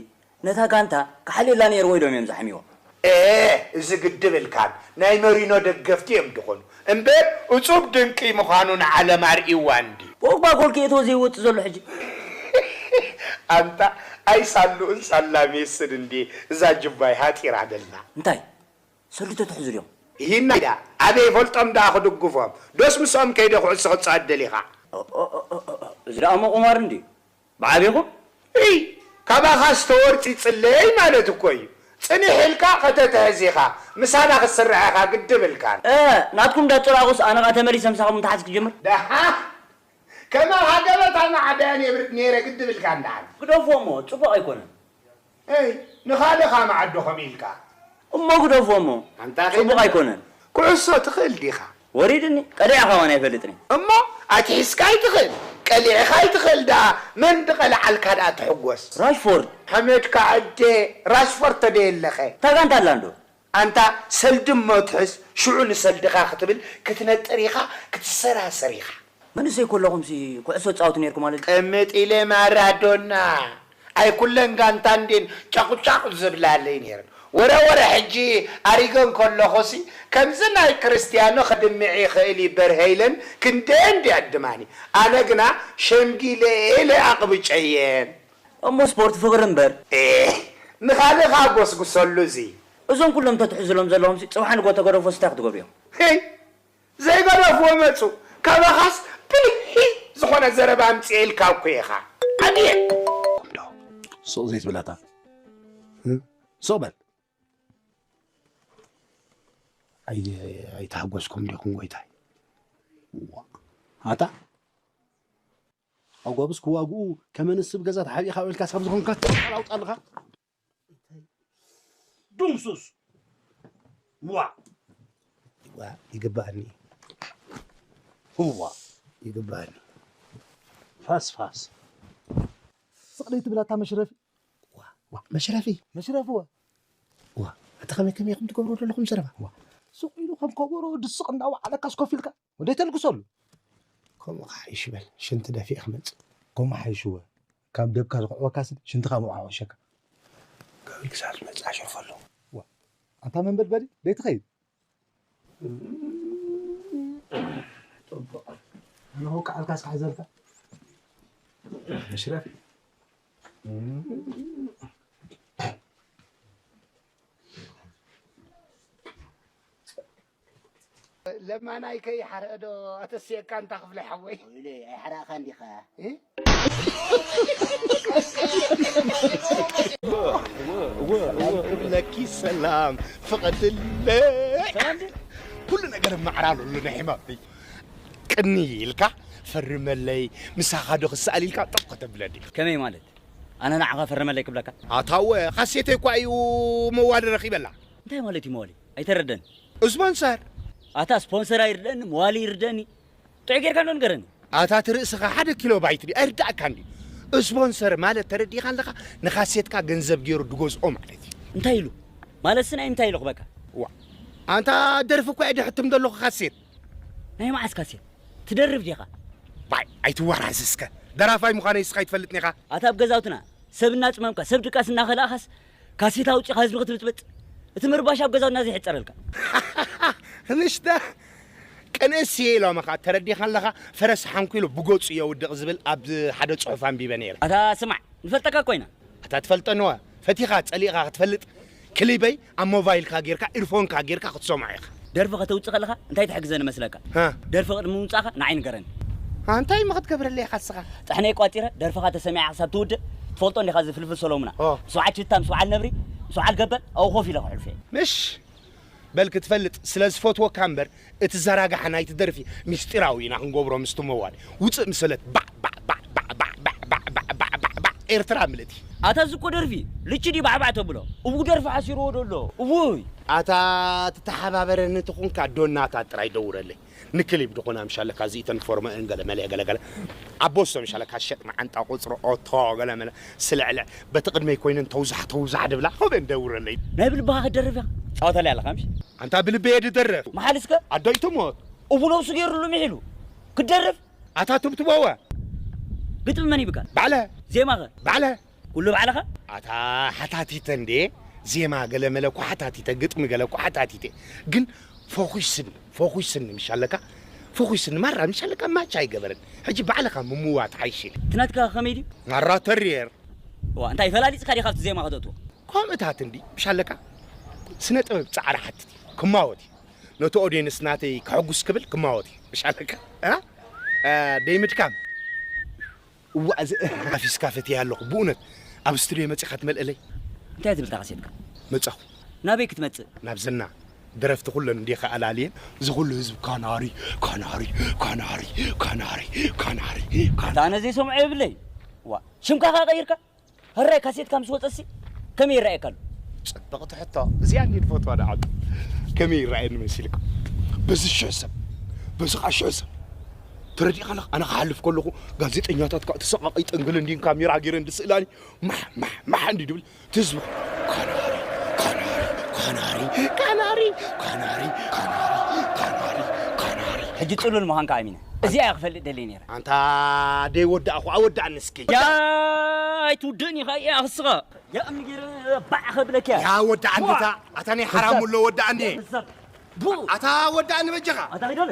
ነታ ጋንታ ክሓልየላ ነይርዎ ኢሎም እዮም ዝሓምይዎ። ኤ፣ እዚ ግድብ ኢልካን ናይ መሪኖ ደገፍቲ እዮም ድኾኑ። እምበር እጹብ ድንቂ ምዃኑ ንዓለም ኣርእይዋ እንዲ። ፖግባ ጎል ከየእተወ ዘይወጽእ ዘሎ ሕጂ። ኣንታ ኣይሳሉእን ሳላ ሜስን እንዲ እዛ ጅባይ ሃጢራ ደላ። እንታይ? ሰልዲ ተትሕዙ ድዮም? ይሂና ኢዳ፣ ኣበይ ይፈልጦም ደኣ ክድግፎም? ዶስ ምስኦም ከይደ ኩዕሶ ክጻወት ደሊኻ? ኦ፣ ኦ፣ ኦ፣ ኦ፣ ኦ፣ እዚ ደኣ እሞ ቁማር እንድዩ። ብዓቢኹም? እይ፣ ካባኻ ዝተወርጽ ይጽለየይ ማለት እኮ እዩ። ጽንሕ ኢልካ ከተትሕዝ ኢኻ፣ ምሳና ክትስርዕ ኢኻ ግድብ ኢልካን። እ፣ ናትኩም እንዳጸላእኩስ ኣነ ኸኣ ተመሊሰ ምሳኹም ምትሓዝ ክጅምር? ደሓ፣ ከማኻ ገበታ ማዕበያ ነይብር-፣ ነይረ ግድብ ኢልካን ደሓን። ግደፎ እሞ፣ ጽቡቕ ኣይኮነን። ሄይ፣ ንኻልኻ መዓዶ ከም ኢልካ። እሞ ግደፎ እሞ። ኣንታ ጽቡቕ ከይነ-፣ ኣይኮነን። ኩዕሶ ትኽእል ዲኻ? ወሪድኒ፣ ቀሊዐ ኸማን ኣይፈልጥን። እሞ ኣትሒዝካ ኣይትኽእል፣ ቀሊዕኻ ኣይትኽእል ደኣ፣ መን ድቐልዓልካ ደኣ ትሕጎስ? ራሽፎርድ። ሓመድካ ኣደ፣ ራሽፎርድ ተደየለኸ? እታ ጋንታ ኣላ እንዶ? ኣንታ ሰልዲ እሞ ትሕዝ፣ ሽዑ ንሰልድኻ ክትብል ክትነጥር ኢኻ፣ ክትሰራሰር ኢኻ። መንእሰይ ከለኹምሲ ኩዕሶ ትጻወቱ ነይርኩም ማለት እዩ። ቅምጥ ኢለ ማራዶና። ኣይ ኩለን ጋንታ እንዴን ጫቑጫቑ ዝብላለይ ነይረን። ወረ ወረ ሕጂ ኣሪገን ከለኹሲ ከምዚ ናይ ክርስትያኖ ክድምዕ ይኽእል እዩ በርሀ ኢለን ክንደየን ድዕድማኒ። ኣነ ግና ሸምጊለ ኢለ ኣቕብጨየን። እሞ ስፖርት ፍቕሪ እምበር። ኤህ፣ ንኻልእኻ ጎስጉሰሉ እዚ። እዞም ኩሎም ተትሕዝሎም ዘለኹምሲ ጽባሕ ንግሆ ተገደፎ ስታይ ክትገብሩ እዮም? ሄይ! ዘይገደፍዎ መጹ። ካባኻስ ብልሒ ዝኾነ ዘረባ ኣምጽኤ ኢልካ እኮ ኢኻ። ኣድየ! ዶ፣ ስቕ ዘይትብላታ። እ? ስቕ በል። ኣይ-፣ ኣይተሓጎስኩም ዲኹም ጎይታይ? ዋ። ኣታ? ኣጓብስ ክዋግኡ ከመንስብ ገዛ ተሓቢእካ ውዒልካ ሳብ ዝኾንካ ትጠላውጣ ኣለኻ? ዱምሱስ። ዋ። ዋ፣ ይግባኣኒ። ህዋ። ይግባኣኒ። ፋስ ፋስ። ስቕ ደይ ትብላታ መሽረፊ። ዋ፣ ዋ፣ መሽረፊ። መሽረፊ ዋ። ዋ፣ ኣታ ከመይ ከመይ ኢኹም ትገብሩ ዘለኹም ዘረባ? ዋ። ስቕ ኢሉ ከም ከበሮ ድስቕ እንዳወዓለካስ ኮፍ ኢልካ ወደይ ተልግሰሉ። ከምኡ ሓይሽ በል፣ ሽንቲ ደፊእ ክመጽእ። ከምኡ ሓይሽ እወ። ካብ ደብካ ዝኽዕወካስ ሽንትኻ ምውዓው ይሕሸካ። ካብ ኢልክሳ ዝመጽእ ኣሸርፎ ኣለዎ። ዋ፣ ኣንታ መንበድበዲ፣ ደይ ትኸይድ? ጽቡቕ። ኣነ ከውቅዓልካ እስካ ሕዘልካ። መሽረፊ። ለማናይ ከይሓርአ ዶ ኣተስየካ እንታ ክፍለ ሓወይ? ወይለይ፣ ኣይሓራእኻን ዲኻ? እ? ሰላም ክብለኪ ሰላም ፍቐድለይ። ሰላም ድዩ? ኩሉ ነገር ማዕራሉሉ ናይ ሕማመይ። ቅኒ ኢልካ ፈርመለይ፣ ምሳኻ ዶ ክሰኣል ኢልካ ጠቕ ከተብለኒ። ከመይ ማለት? ኣነ ንዓኻ ፈርመለይ ክብለካ? ኣታወ፣ ካሴተይ እኳ እዩ መዋሊ ረኺበላ። እንታይ ማለት እዩ መዋሊ? ኣይተረደን። ስፖንሰር። ኣታ ስፖንሰር ኣይርደኒ፣ መዋሊ ይርደኒ። ጥዑይ ጌርካ እንዶ ንገረኒ። ኣታ እቲ ርእስኻ ሓደ ኪሎ ባይት ድዩ? ኣይርዳእካን ድዩ? ስፖንሰር ማለት ተረዲእካ ኣለኻ? ንኻሴትካ ገንዘብ ገይሩ ድገዝኦ ማለት እዩ። እንታይ ኢሉ? ማለት ስናይ እንታይ ኢሉ ክበካ? ዋ፣ ኣንታ ደርፊ እኮ እየ ድሕትም ዘለኹ ካሴት። ናይ መዓስ ካሴት? ትደርፍ ዲኻ? ባይ፣ ኣይትወራዝ እስከ። ደራፋይ ምዃነይ እስኻ ኣይትፈልጥን ኢኻ። ኣታ ኣብ ገዛውትና ሰብ እናጽመምካ፣ ሰብ ድቃስ እናኸላእኻስ ካሴት ኣውጺኻ ህዝቢ ክትብጥብጥ፣ እቲ ምርባሽ ኣብ ገዛውትና ዘይሕጸረልካ። ንሽታ ቅንእስ እየ ኢሎምኻ፣ ተረዲኻ ኣለኻ፣ ፈረስ ሓንኪሉ ብገጹ የውድቕ ዝብል ኣብ ሓደ ጽሑፍ ኣንቢበ ነይረ። ኣታ ስማዕ፣ ንፈልጠካ እኮ ኢና። ኣታ ትፈልጠኒ ወ፣ ፈቲኻ ጸሊእኻ ክትፈልጥ፣ ክሊበይ ኣብ ሞባይልካ ጌርካ፣ ኢርፎንካ ጌርካ ክትሰምዖ ኢኻ። ደርፊ ከተውጽእ ከለኻ እንታይ ትሕግዘኒ መስለካ? ሃ። ደርፊ ቅድሚ ምውጻእካ ንዓይ ንገረኒ። ኣንታይ እሞ ክትገብረለይ ኢኻ እስኻ? ጥሕነይ ቋጺረ፣ ደርፍኻ ተሰሚዓ ክሳብ ትውድእ፣ ትፈልጦ እንዲኻ እዚ ፍልፍል ሰሎሙና። ኦ። ስብዓት ሽታ፣ ምስ በዓል ነብሪ፣ ምስ በዓል ገበል፣ ኣብኡ ኮፍ ኢለ ክሕልፎ እየ። ምሽ? በል ክትፈልጥ ስለ ዝፈትወካ እምበር፣ እቲ ዘራግሓ ናይቲ ደርፊ ምስጢራዊ ኢና ክንገብሮ ምስቲ መዋል። ውጽእ ምሰለት ባዕ፣ ባዕ፣ ኤርትራ ምልእቲ። ኣታ እዚ እኮ ደርፊ፣ ልቺ ድዩ ባዕባዕ ተብሎ? እቡ ደርፊ ሓሲርዎ ዶ ኣሎ? እውይ! ኣታ ትተሓባበረኒ ትኹንካ ዶናታት ጥራይ ደውረለይ። ንክሊብ ድኾና ምሻለካ እዚእተን ፎርመአን ገለ መለ ገለ ገለ። ኣቦሶ ምሻለካ ሸጥ መዓንጣ ቁጽሪ ኦቶ ገለ መለ ስልዕልዕ። በቲ ቅድመይ ኮይነን ተውዛሕ ተውዛሕ ድብላ። ኸመን ደውረለይ። ናይ ብልብኻ ክትደርፍ ኢኻ። ጻወተለይ ኣለኻ ምሽ? ኣንታ ብልበየ ድደርፍ። መሓል እስከ? ኣዶ ይትሞት። እቡ ነብሱ ገይሩሉ ምሒሉ። ክትደርፍ? ኣታ ትብትበወ። ግጥሚ መን ይብካ? ባዕለ። ዜማኸ? ባዕለ። ኩሉ ባዕልኻ? ኣታ ሓታቲተ እንዴ? ዜማ ገለ መለ እኮ ሓታቲተ፣ ግጥሚ ገለ እኮ ሓታቲተ። ግን ፎኹስኒ፣ ፎኹስኒ ምሽ ኣለካ? ፎኹስኒ ማራ ምሽ ኣለካ? ማቻ ኣይገበረን። ሕጂ ባዕልኻ ምምዋት ሓይሽ ኢለ። እቲ ናትካ ከመይ ድዩ? ማራ ተሪር። ዋ፣ እንታይ ፈላሊጽካ ዲኻ ኣብቲ ዜማ ከተእትዎ? ከምኡታት እንዲ ምሽ ኣለካ? ስነ ጥበብ ጻዕሪ ሓትት እዩ። ክማወት እዩ። ነቲ ኦድየንስ ናተይ ከሐጉስ ክብል ክማወት እዩ። ምሽ ኣለካ? እ? እ፣ ደይምድካም። እዋእ፣ እዚ ኣፊስካ ፈትየ ኣለኹ። ብእውነት ኣብ ስቱድዮ መጺኻ ትመልእለይ? እንታይ ትብል እታ ካሴትካ? መጻኹ። ናበይ ክትመጽእ? ናብ ዝና። ደረፍቲ ኩለን እንዲኻ ኣላልየን፣ እዚ ኩሉ ህዝቢ ካናሪ፣ ካናሪ፣ ካናሪ፣ ካናሪ፣ ካናሪ፣ ካናሪ። ኣታ ኣነ ዘይሰምዖ የብለይ። ዋ፣ ሽምካ ከ ቀይርካ? ህራይ ካሴትካ ምስ ወጸሲ፣ ከመይ ይረኣየካ ኣሎ? ጽብቕቲ ሕቶ። እዚኣ እንዲ ዝፈትዋ ደኣ ዓቢ። ከመይ ይረኣየኒ መሲልካ? በዚ ሽሕ ሰብ፣ በዚ ኸዓ ሽሕ ሰብ። ተረዲእካ ኣለኻ? ኣነ ክሓልፍ ከለኹ ጋዜጠኛታት ከዓ ተሰቃቒጠን ገለ እንዲን ካሜራ ገይረን ዝስእላኒ ማሕ ማሕ ማሕ እንዲ ድብል ትዝብኽ ካናሪ ካናሪ ካናሪ ካናሪ ካናሪ ካናሪ ካናሪ ካናሪ ሕጂ ጽሉል ምዃንካ ኣሚነ። እዚኣ እያ ክፈልጥ ደልየ ነይረ። ኣንታ ደይ ወዳእኹ ኣወዳእኒ እስኪ። ያ ኣይትውድእን ኢኻ እያ ክስኻ። ያ እምኒ ገይረ ባዕ ከብለክ እያ። ያ ወዳእኒ እታ ኣታ ናይ ሓራሙ ኣሎ ወዳእኒ። ከዛብ። ቡ ኣታ ወዳእኒ በጃኻ። ኣታ ኺደለ።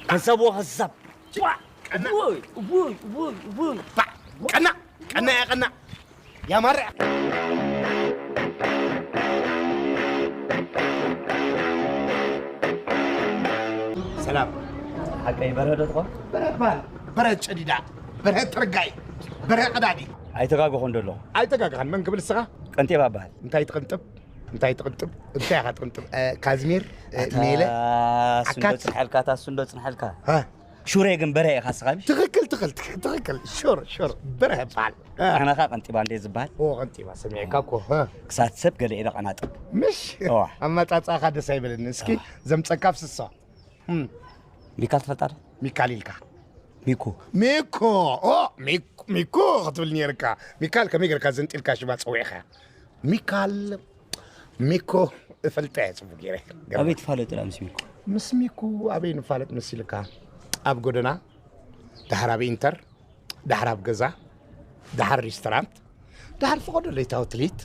ከዛብ ወኸዛብ። ዋ! ውይ ውይ ውይ ውይ። ባዕ ቀና ቀና ያ ቀና ያ ማርያ። ሰላም ሓቀይ በርሀ ዶ ትኾን? በረባል በረ ጨዲዳ በረ ጥርጋይ በረ ቀዳዲ ኣይተጋገኹን ደሎ። ኣይተጋግኻን። መን ክብል እስኻ? ቀንጤባ በሃል። እንታይ ትቕንጥብ? እንታይ ትቕንጥብ? እንታይ ኢኻ ትቕንጥብ? እ፣ ካዝሚር እ፣ ሜለ ኣታ እሱ እንዶ ኣካት ጽንሐልካ፣ ኣታ እሱ እንዶ ጽንሐልካ። እ፣ ሹሬ ግን በርሀ ኢኻ ስኻ። ትኽክል ትኽክል ትኽክል ትኽክል። ሹር ሹር በርሀ ይበሃል። እ፣ ኣነኻ ቀንጢባ እንደ ዝበሃል ኦ ቀንጢባ ሰሚዕካ እኮ እ፣ ክሳት ሰብ ገለ ኢለ ቀናጥብ። ምሽ እዋ። ኣመጻጽኣኻ ደስ ኣይበለኒ። እስኪ ዘምጸካ ፍስሶ እም፣ ሚካል ትፈልጣ ዶ? ሚካል ኢልካ ሚኩ ሚኮ ኦ ሚኮ ሚኮ ክትብል ነርካ። ሚካል ከመይ ገርካ ዘንጢልካ ሽማ ጸዊዕካ? ሚካል ሚኮ እፈልጣ እየ ጽቡቅ ገይረ። ኣበይ ትፋለጡ ዳ ምስ ሚኩ? ምስ ሚኩ ኣበይ ንፋለጥ መሲልካ? ኣብ ጎደና ድሓር ኣብ ኢንተር ድሓር ኣብ ገዛ ድሓር ሪስቶራንት ድሓር ፈቐዶ ለይታዊ ትልሂት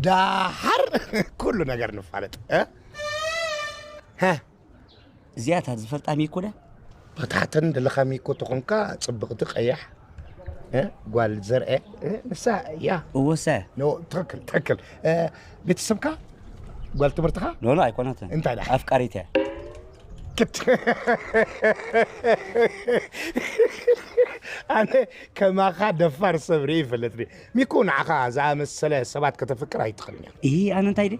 ድሓር ኩሉ ነገር ንፋለጥ እ? ሀ እዚኣታት ዝፈልጣ ሚኩ ደ በታሕተን ዘለኻ ሚኮ ተኾንካ ጽብቕቲ ቀያሕ እ? ጓል ዘርአ እ? ንሳ እያ እወሰ ኖ ትኽክል ትኽክል እ፣ ቤተሰብካ ጓል ትምህርትኻ ኖ ኖ ኣይኮነትን እንታይ ደኣ? ኣፍቃሪት እያ ክት ኣነ ከማኻ ደፋር ሰብ ርኢ ይፈልጥ ዲ ሚኮ ንዓኻ ዝኣመሰለ ሰባት ከተፍቅር ኣይትኽእልን እያ ይህ ኣነ እንታይ ደ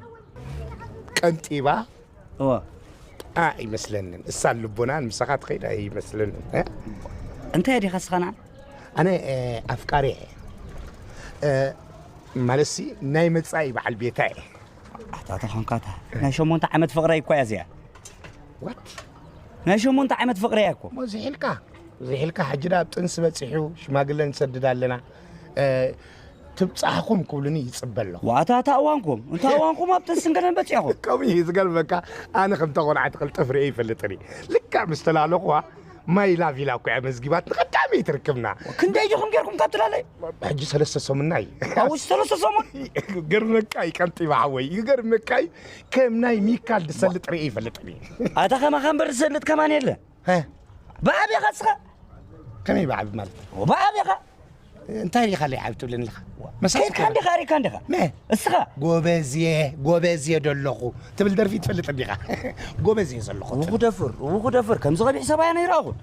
ቀንጢባ እወ ኣይመስለንን እሳ ልቦናን ምሳኻ ትኸይድ ኣይመስለንን እ? እንታይ ዲኻ ስኻና ኣነ እ፣ ኣፍቃሪ እየ እ፣ ማለትሲ ናይ መጻኢ በዓል ቤታ እየ ኣታ ተኾንካታ ናይ ሸሞንተ ዓመት ፍቕረይ እኳ እያ እዚኣ ዋት ናይ ሸሞንተ ዓመት ፍቕረይ እያ እኮ እሞ ዝሒልካ ዝሒልካ ሕጂ ዳ ኣብ ጥንሲ በፂሑ ሽማግለ ንሰድድ ኣለና እ፣ ትብፃሕኹም ክብሉኒ ይፅበ ኣለኹ ዋታ እታ እዋንኩም እንታ እዋንኩም ኣብ ጥንሲ እንገደን በፂኹም ከምኡ እዩ ዝገርመካ ኣነ ከምታ ቆልዓ ትኽልጠፍ ርአ ይፈልጥኒ ልካ ምስ ተላለኹዋ ማይ ላቪላ እኮ እያ መዝጊባት ንቐዳመይ ትርክብና ክንደይ ዲኹም ጌርኩም ካብ ትላለይ ሕጂ ሰለስተ ሰሙና እዩ ኣብ ውሽጢ ሰለስተ ሰሙን ገርመካ እዩ ቀንጢባ ሓወይ ይገርመካ እዩ ከም ናይ ሚካል ዝሰልጥ ርአ ይፈልጥኒ ኣታ ከማኻ እምበር ዝሰልጥ ከማን የለ ሀ፣ ብኣቤኻ እስኻ ከመይ ብዓቢ ማለት ብኣቤኻ እንታይ ዲኻ ለይ ዓብ ትብለኒ ኣለኻ ከይድካ እንዲኻ ሪካ እንዲኻ መ እስኻ ጎበዝየ ጎበዝየ ደለኹ ትብል ደርፊ ትፈልጥ እንዲኻ ጎበዝየ ዘለኹ ውኹ ደፍር ውኹ ደፍር ከምዚ ቐቢሕ ሰብኣያ ነይራኹን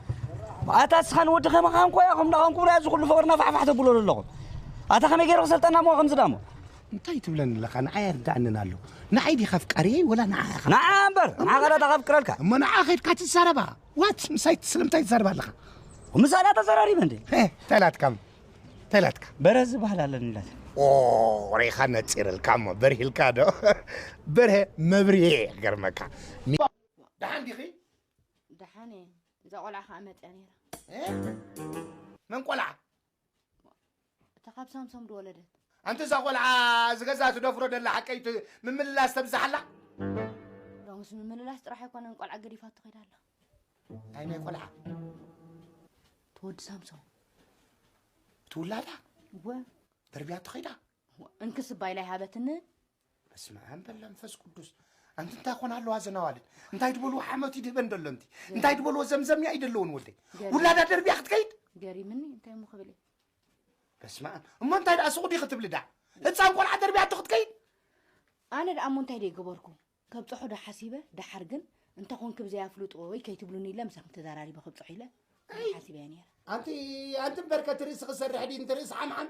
ኣታ እስኻን ወዲ ከመኻን ኮያ ከም ዳኹም ክብላ እዚ ኩሉ ፍቕርና ፋሕፋሕ ተብሎ ዘለኹም ኣታ ከመይ ገይረ ክሰልጠና ሞ ከምዚ ዳሞ እንታይ ትብለኒ ኣለኻ ንዓይ ኣርዳእንን ኣሎ ንዓይ ዲኻ ኣፍቃሪየይ ወላ ንዓ ኢኻ ንዓ እምበር ንዓ ቐዳዳ ከፍቅረልካ እሞ ንዓ ኸይድካ ትዛረባ ዋት ምሳይ ስለምንታይ ትዛረባ ኣለኻ ምሳና ተዘራሪበ እንዴ ሄ፣ እንታይ ላትካ እንታይ ላትካ በረ ዝበሃል ኣለኒ ላት ኦ ሬኻ ነፂርልካ እሞ በርሂልካ ዶ በርሀ መብርሄ ክገርመካ ደሓን ዲኺ ደሓን እየ እዛ ቆልዓ ከዓ መፅያ ነይራ መን ቆልዓ እታ ካብ ሳምሶም ዝወለደት ኣንቲ እዛ ቆልዓ ዝገዛ ትደፍሮ ደላ ሓቀይቲ ምምልላስ ተብዝሓላ ሎምስ ምምልላስ ጥራሕ ኣይኮነን ቆልዓ ገዲፋቶ ከይዳ ኣላ ኣይ ናይ ቆልዓ ትወዲ ሳምሶም ትውላዳ ወ ደርብያ ትኸይዳ እንክስባ ኢላ ይሃበትኒ በስመ ኣብ በል መንፈስ ቅዱስ ኣንቲ እንታይ ኮን ኣለዋ ዘን ኣዋልድ እንታይ ድበልዎ ሓመት ይድህበን ደሎ እንቲ እንታይ ድበልዎ ዘምዘም እያ ይደለውን ወደይ ውላዳ ደርብያ ክትከይድ ገሪምኒ እንታይ እሞ ክብል እየ በስመ ኣብ እሞ እንታይ ደኣ ሱቕ ዲ ክትብሊ ዳ ህፃን ቆልዓ ደርብያ ኣቶ ክትከይድ ኣነ ደኣ እሞ እንታይ ደይ ገበርኩ ከብፅሖ ዶ ሓሲበ ደሓር ግን እንተኾንኪ ብዘይ ኣፍልጦ ወይ ከይትብሉኒ ኢለ ምሳኹም ተዛራሪበ ከብፅሖ ኢለ ሓሲበ እየ ነይረ ኣንቲ ኣንቲ እምበር ከቲ ርእሲ ክሰርሕ ዲ እንቲ ርእሲ ሓምሓም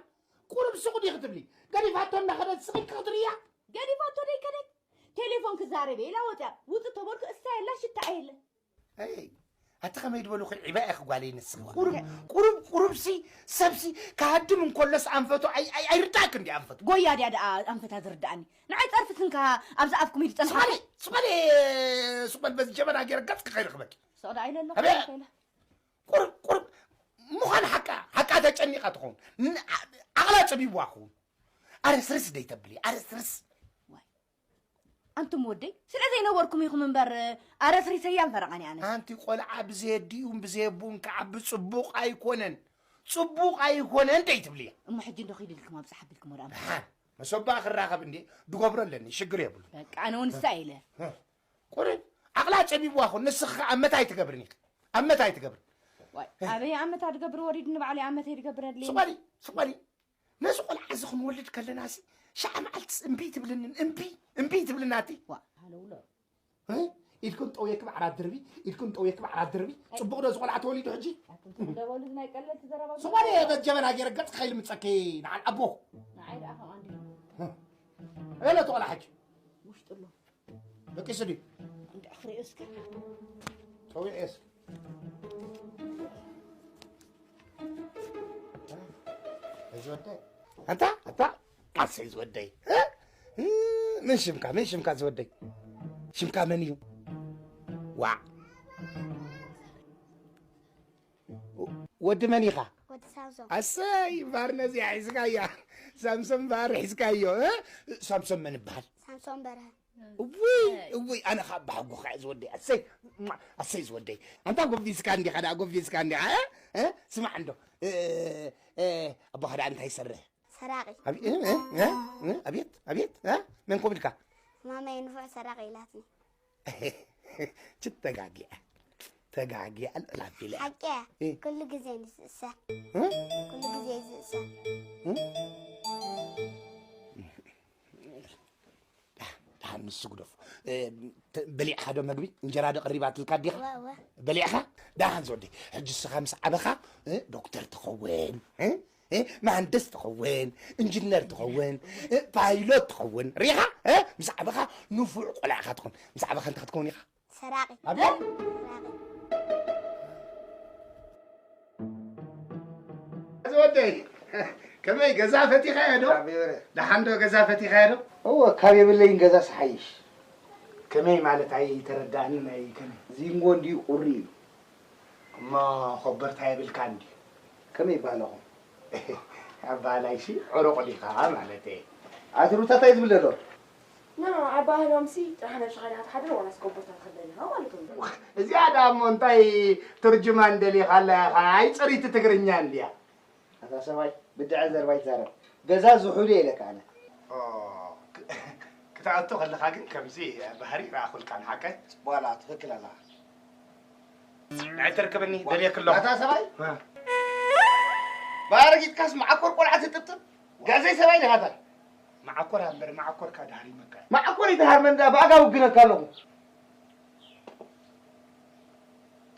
ቁሩብ ሱቕ ዲ ክትብሊ ገዲፋቶ እናኸደት ስቕ ኢልኪ ክትርእያ ገዲፋቶ ደይ ከደት ቴሌፎን ክዛረብ እየ ኢላ ወፅያ ውፅእ ተበልኩ እሳ የላ ሽታ የለ ኣይ ኣቲ ከመይ ዝበሉ ክዒባ ኢኺ ጓለይ ንስኺ። ቁሩብ፣ ቁሩብ፣ ቁሩብሲ ሰብሲ ክሃድም እንከሎስ ኣንፈቱ ኣይ-፣ ኣይ-፣ ኣይርዳእክ እንዲ ኣንፈቱ። ጎያ ድያ ደኣ ኣንፈታ ዝርዳእኒ? ንዓይ ጸርፊ ስንካ ኣብዛ ኣፍኩም ኢሉ ጸንሓ። ስቕ በሊ፣ ስቕ በሊ፣ ስቕ በሊ በዚ ጀበና ገይረ ገጽኪ ከይረኽበኪ። ስቕ ደኣ ኢለ ኣለኹ ኣበይ? ከይለ። ቁሩብ፣ ቁሩብ ምዃን ሓቃ፣ ሓቃ ተጨኒቓ ትኸውን። ን-፣ ዓ-፣ ዓቕላ ጸቢብዋ ክኸውን። ኣረስርስ ደይተብሊ፣ ኣረስርስ። ዋይ። ኣንቱም ወደይ፣ ስለ ዘይነበርኩም ኢኹም እምበር፣ ኣረስሪሰያ ምፈረቓኒ ኣነ። ኣንቲ ቆልዓ ብዘየዲኡን ብዘየቦኡን ክዓቢ ጽቡቕ ኣይኮነን። ጽቡቕ ኣይኮነን ደይትብልያ። እሞ ሕጂ እንዶ ኺድ ኢልኩም ኣብጽሓ ኣቢልኩም ወደ ኣምላኽ። ደሓን፣ መሶባ ክራኸብ እንዴ፣ ድገብሮ ኣለኒ፣ ሽግር የብሉ። በቃ፣ ኣነ እውን ንሳ ኢለ። እ፣ ቁሩብ ዓቕላ ጸቢብዋ ኹን፣ ንስኺ ኸኣ ኣመት ኣይትገብርን ኢኺ። ኣመት ኣይትገብርን። ዋይ፣ ኣበይ ኣመት ኣድገብር ወሪድኒ ባዕለይ ኣመት ኣይድገብር ኣድልየኒ። ስቕ በሊ፣ ስቕ በሊ። ነዚ ቆልዓ እዚ ክንወልድ ከለናሲ፣ ሸዓ መዓልትስ እምቢ ትብልንን፣ እምቢ፣ እምቢ ትብልና ኣቲ። ዋ፣ ሃለውሎ። እ? ኢድክን ጠውየክ ባዕራ ድርቢ፣ ኢድክን ጠውየክ ባዕራ ድርቢ። ኣይ። ጽቡቕ ዶ እዚ ቆልዓ ተወሊዱ ሕጂ? ኣቱም ትግደበሉ ናይ ቀለልቲ ዘረባ ስቕ በሊ፣ በጀበና ገይረ ገጽ ከይልምጸኪ ንዓል ኣቦ። ንዓይ ደኣ ከም ኣንዲ። እ? ኣበይ ኣሎ እቲ ቆልዓ ሕጂ? ውሽጢ ኣሎ። ደቂሱ ድዩ? እንዳ ክሪኦ እስከ። ጸዊዐ እስከ። እዚ ወደይ። ኣንታ፣ ኣንታ፣ ኣሰይ ዝወደይ። እ? እ፣ መን ሽምካ፣ መን ሽምካ ዝወደይ? ሽምካ መን እዩ? ዋዕ። ወዲ መን ኢኻ? ወዲ ሳምሶም። ኣሰይ፣ እምበኣር ነዚኣ ሒዝካያ። ሳምሶም እምበኣር ሒዝካዮ፣ እ? ሳምሶም መን ይበሃል? ሳምሶም በርሀ። እውይ፣ እውይ፣ ኣነ ኻብ ባሕጉኻ እየ ዝወደይ። ኣሰይ፣ እማ፣ ኣሰይ ዝወደይ። ኣንታ ጎቢዝካ እንዲኻ ደኣ፣ ጎቢዝካ እንዲኻ፣ እ? እ? ስማዕ እንዶ፣ እ፣ እ፣ ኣቦኻ ደኣ እንታይ ይሰርሕ? ሰራቒ። ኣብ-፣ እ፣ እ፣ እ፣ እ፣ ኣብየት፣ ኣብየት፣ እ? መን ኮን ኢልካ? ማማይ ንፉዕ ሰራቒ ኢላትኒ። ችት ተጋጊዐ፣ ተጋጊዐ ልዕል ኣቢለ። ሓቂ እያ። እ። ኩሉ ግዜ ንስእሰ። እ? ኩሉ ግዜ ዝእሰ። እ? ደሓን ንሱ ግደፎ። እ፣ ተ-፣ በሊዕኻ ዶ መግቢ? እንጀራ ዶ ቀሪባትልካ ኣዴኻ? እወ፣ እወ። በሊዕኻ? ደሓን ዝወደይ። ሕጂ ንስኻ ምስ ዓበኻ፣ እ፣ ዶክተር ትኸውን፣ እ? እ፣ መሃንደስ ትኸውን፣ ኢንጂነር ትኸውን፣ እ፣ ፓይሎት ትኸውን። ርኢኻ? እ፣ ምስ ዓበኻ ንፉዕ ቆልዓ ኢኻ ትኾን። ምስ ዓበኻ እንታይ ክትከውን ኢኻ? ሰራቒ። ኣብ ሰራቒ። እዚ ወደይ፣ ከመይ ገዛ ፈቲኻዮ ዶ? ካብ የብረ። ደሓን ዶ ገዛ ፈቲኻዮ ዶ? እወ፣ ካብ የብለይን ገዛስ ሓይሽ። ከመይ ማለት ኣይተረዳእንን፣ ኣይ ከመይ? ዚንጎ እንድዩ ቁሪ እዩ። እሞ ኮበርታ የብልካን ድዩ? ከመይ ይበሃል ኣኹም? ኣባላይሲ ዕሩቕ ዲኻ ማለተይ። ኣቲ ሩታ ታይ ዝብል ዘሎ? ና፣ ኣባህሎምሲ ጥራሕ ነብስኻ ዲኻ ትሓድር ዋላስ ኮበርታ ትኸደልኻ ማለቶም። እዚኣ ደኣ እሞ እንታይ ትርጅማን ደሊኻላ ኢኻ? ኣይ ጽሪቲ ትግርኛ እንድያ። ኣታ ሰብኣይ፣ ብድዐ ዘረባ ይዛረብ። ገዛ ዝሑል እየ ኢለካ ኣነ። ኦ፣ ክ-፣ ክትኣቱ ከለኻ ግን ከምዚ ባህሪ ይረኣኹልካ ንሓቀ? ጽቡቕ ኣላ፣ ትኽክል ኣላ። ኣይተርክብኒ፣ ደልየክ ኣለኹ። ኣታ ሰብኣይ? እ። ብኣረጊትካስ መዓኮር ቆልዓ ትጥብጥብ? ጋዘይ ሰብኣይ ዲኻ ኣታ? መዓኮር ኣምበር፣ መዓኮርካ ድሃር ይመካ። መዓኮር ይድሃር መን ደኣ ብኣጋ ውግነካ ኣለኹ።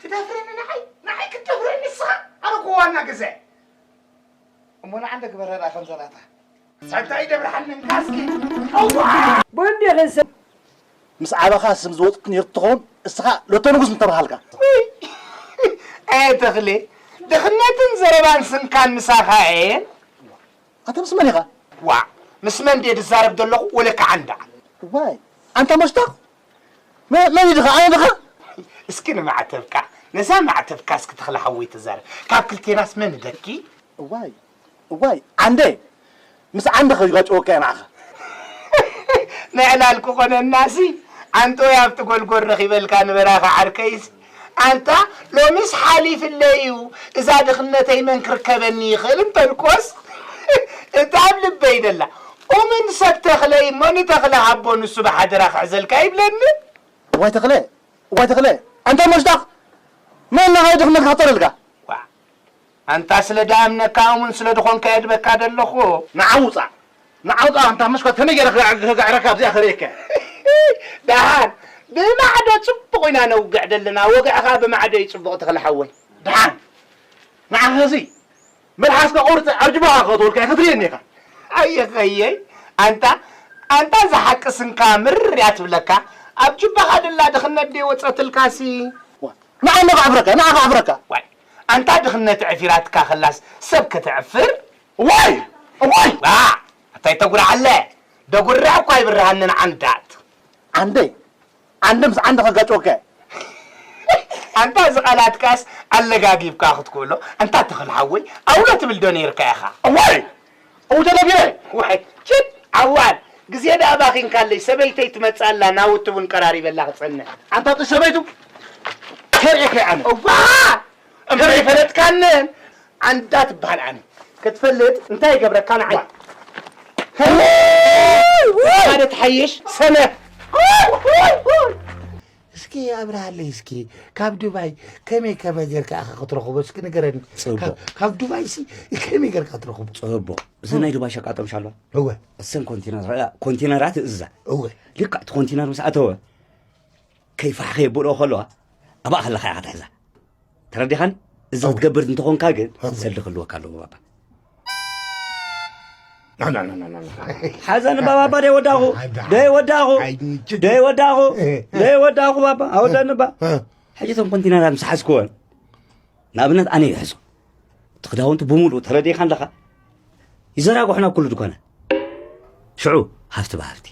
ትደፍረኒ ንዓይ? ንዓይ ክትደፍረኒ ንስኻ? ኣነ እኮ ዋና ገዛ እየ። እሞ ንዓ እንደ ግበረ ደኣ ከምዛ ናታ። ሳንታ ይደብርሓኒ እንካ እስኪ። ኣዋ! ቦንዴ ክንሰ- ምስ ዓበኻ ስም ዝወፅት ነይሩ ትኸውን፣ እስኻ ሎቶ ንጉስ ምተባሃልካ። ኣየ ተኽሌ፣ ድኽነትን ዘረባን ስንካን ምሳኻ እየን። ኣታ ምስ መን ኢኻ? ዋዕ፣ ምስ መን ድየ ዝዛረብ ዘለኹ? ወለካ ዓንዳ። ዋይ፣ ኣንታ መሽታቕ? መ-፣ መን እዩ ድኻ? ኣነ ድኻ? እስኪ ንማዕተብካ፣ ነዛ ማዕተብካ እስኪ ተኽለ ሓወይ ተዛረብ። ካብ ክልቴናስ መን እደኪ? እዋይ፣ እዋይ፣ ዓንደ፣ ምስ ዓንደ ከይጋጨወካ እየ ንዓኻ። ምዕላል ክኾነናሲ፣ ዓንቶይ ኣብቲ ጎልጎል ረኺበልካ ንበራኻ ዓርከይስ። ኣንታ፣ ሎሚስ ሓሊፍለይ እዩ፣ እዛ ድኽነተይ መን ክርከበኒ ይኽእል እንተልኮስ፣ እታ ኣብ ልበይ ደላ፣ ኡምን ሰብ ተኽለይ እሞ ንተኽለ ሃቦ ንሱ ብሓደራ ክሕዘልካ ይብለኒ። እዋይ ተኽለ፣ እዋይ ተኽለ፣ ኣንታ መሽጣቕ፣ መን ናኻይ ድኽነት ክኸተለልካ? ዋዕ፣ ኣንታ ስለ ድኣምነካ እሙን ስለ ድኾንካ የድበካ ደለኹ። ንዓ ውጻእ፣ ንዓ ውጻእ፣ ኣንታ መሽኳት ከመይ ገይረ ክጋ-፣ ክጋዕረካ ኣብዚኣ ከርእየካ? ደሓን፣ ብማዕዶ ጽቡቕ ኢና ነውግዕ ደለና፣ ወግዕኻ ብማዕዶ እዩ ጽቡቕ ተኽለ ሓወይ። ደሓን፣ ንዓኻ እዚ መልሓስካ ቁርጺ ኣብ ጅባኻ ከተወልካ ክትርእየኒ ኢኻ። ኣየኸየይ፣ ኣንታ፣ ኣንታ እዛ ሓቂ ስንካ ምር እያ ትብለካ። ኣብ ጅባኻ ደላ ድኽነት ደይ ወጸትልካሲ? ዋ፣ ንዓይ ነባዕብረካ፣ ንዓኻ ኣዕብረካ። ዋይ፣ ኣንታ ድኽነት ዕፊራትካ ኸላስ ሰብ ከተዕፍር? እዋይ! እዋይ! ዋ! ኣታይ ተጉርዓለ? ደጉርዕ እኳ ኣይብርሃንን ዓንዳት። ዓንደይ? ዓንደ ምስ ዓንደ ከጋጭወካ እየ። ኣንታ እዚ ቃላትካስ ኣለጋጊብካ ክትክእሎ፣ ኣንታ ተኽለ ሓወይ፣ ኣውሎ ትብል ዶ ነይርካ ኢኻ? እዋይ! እው ተነቢረ። ዋይ፣ ችድ ዓዋን፣ ግዜ ደኣ ኣባኺንካለይ፣ ሰበይተይ ትመጽእ ኣላ፣ ናውቲ ቡን ቀራሪበላ ክጸንሕ። ኣንታ ጥሽ ሰበይቱ ከርእየካ እየ ኣነ። እዋ! እምበር ኣይፈለጥካንን። ዓንዳ ትበሃል ኣነ። ክትፈልጥ እንታይ ይገብረካ ንዓይ? ሓደ ትሓይሽ ሰነፍ። እስኪ ኣብርሃለይ እስኪ፣ ካብ ዱባይ ከመይ ከመይ ጌርካ ኢኻ ክትረኽቦ? እስኪ ንገረኒ። ጽቡቕ። ካብ፣ ካብ ዱባይ ሲ ከመይ ጌርካ ትረኽቦ? ጽቡቕ። እዘን ናይ ዱባይ ሸቃጦም ሻሏ? እወ። እሰን ኮንቲነር፣ ኮንቲነራት እዛ። እወ። ልክዕ እቲ ኮንቲነር ምስ ኣተወ፣ ከይፋሕ ከየብልኦ ከለዋ፣ ኣብኣ ከለኻ ኢኻ ትሕዛ። ተረዲኻኒ? እዚ ኣወ። ክትገብር እንተኾንካ ግን፣ ኣወ። ሰልዲ ክህልወካ ኣለዎ ባባ። ና፣ ና፣ ና፣ ና፣ ና፣ ና። ሓዘን ባባ ደይ ወዳኹ፣ ኣይዳ። ደይ ወዳኹ፣ ኣይ፣ ችግር። ደይ ወዳኹ፣ እ፣ እ። ደይ ወዳኹ ባባ፣ ኣወዳኒ ባ። እ። ሕጂ እቶም ኮንቲነራት ምስ ሓዝክወን፣ ንኣብነት ኣነ ይሕዞ። እቲ ክዳውንቲ ብምሉእ ተረዲእካ ኣለኻ? ይዘራግሑ ናብ ኩሉ ድኳናት። ሽዑ ሃፍቲ ብሃፍቲ።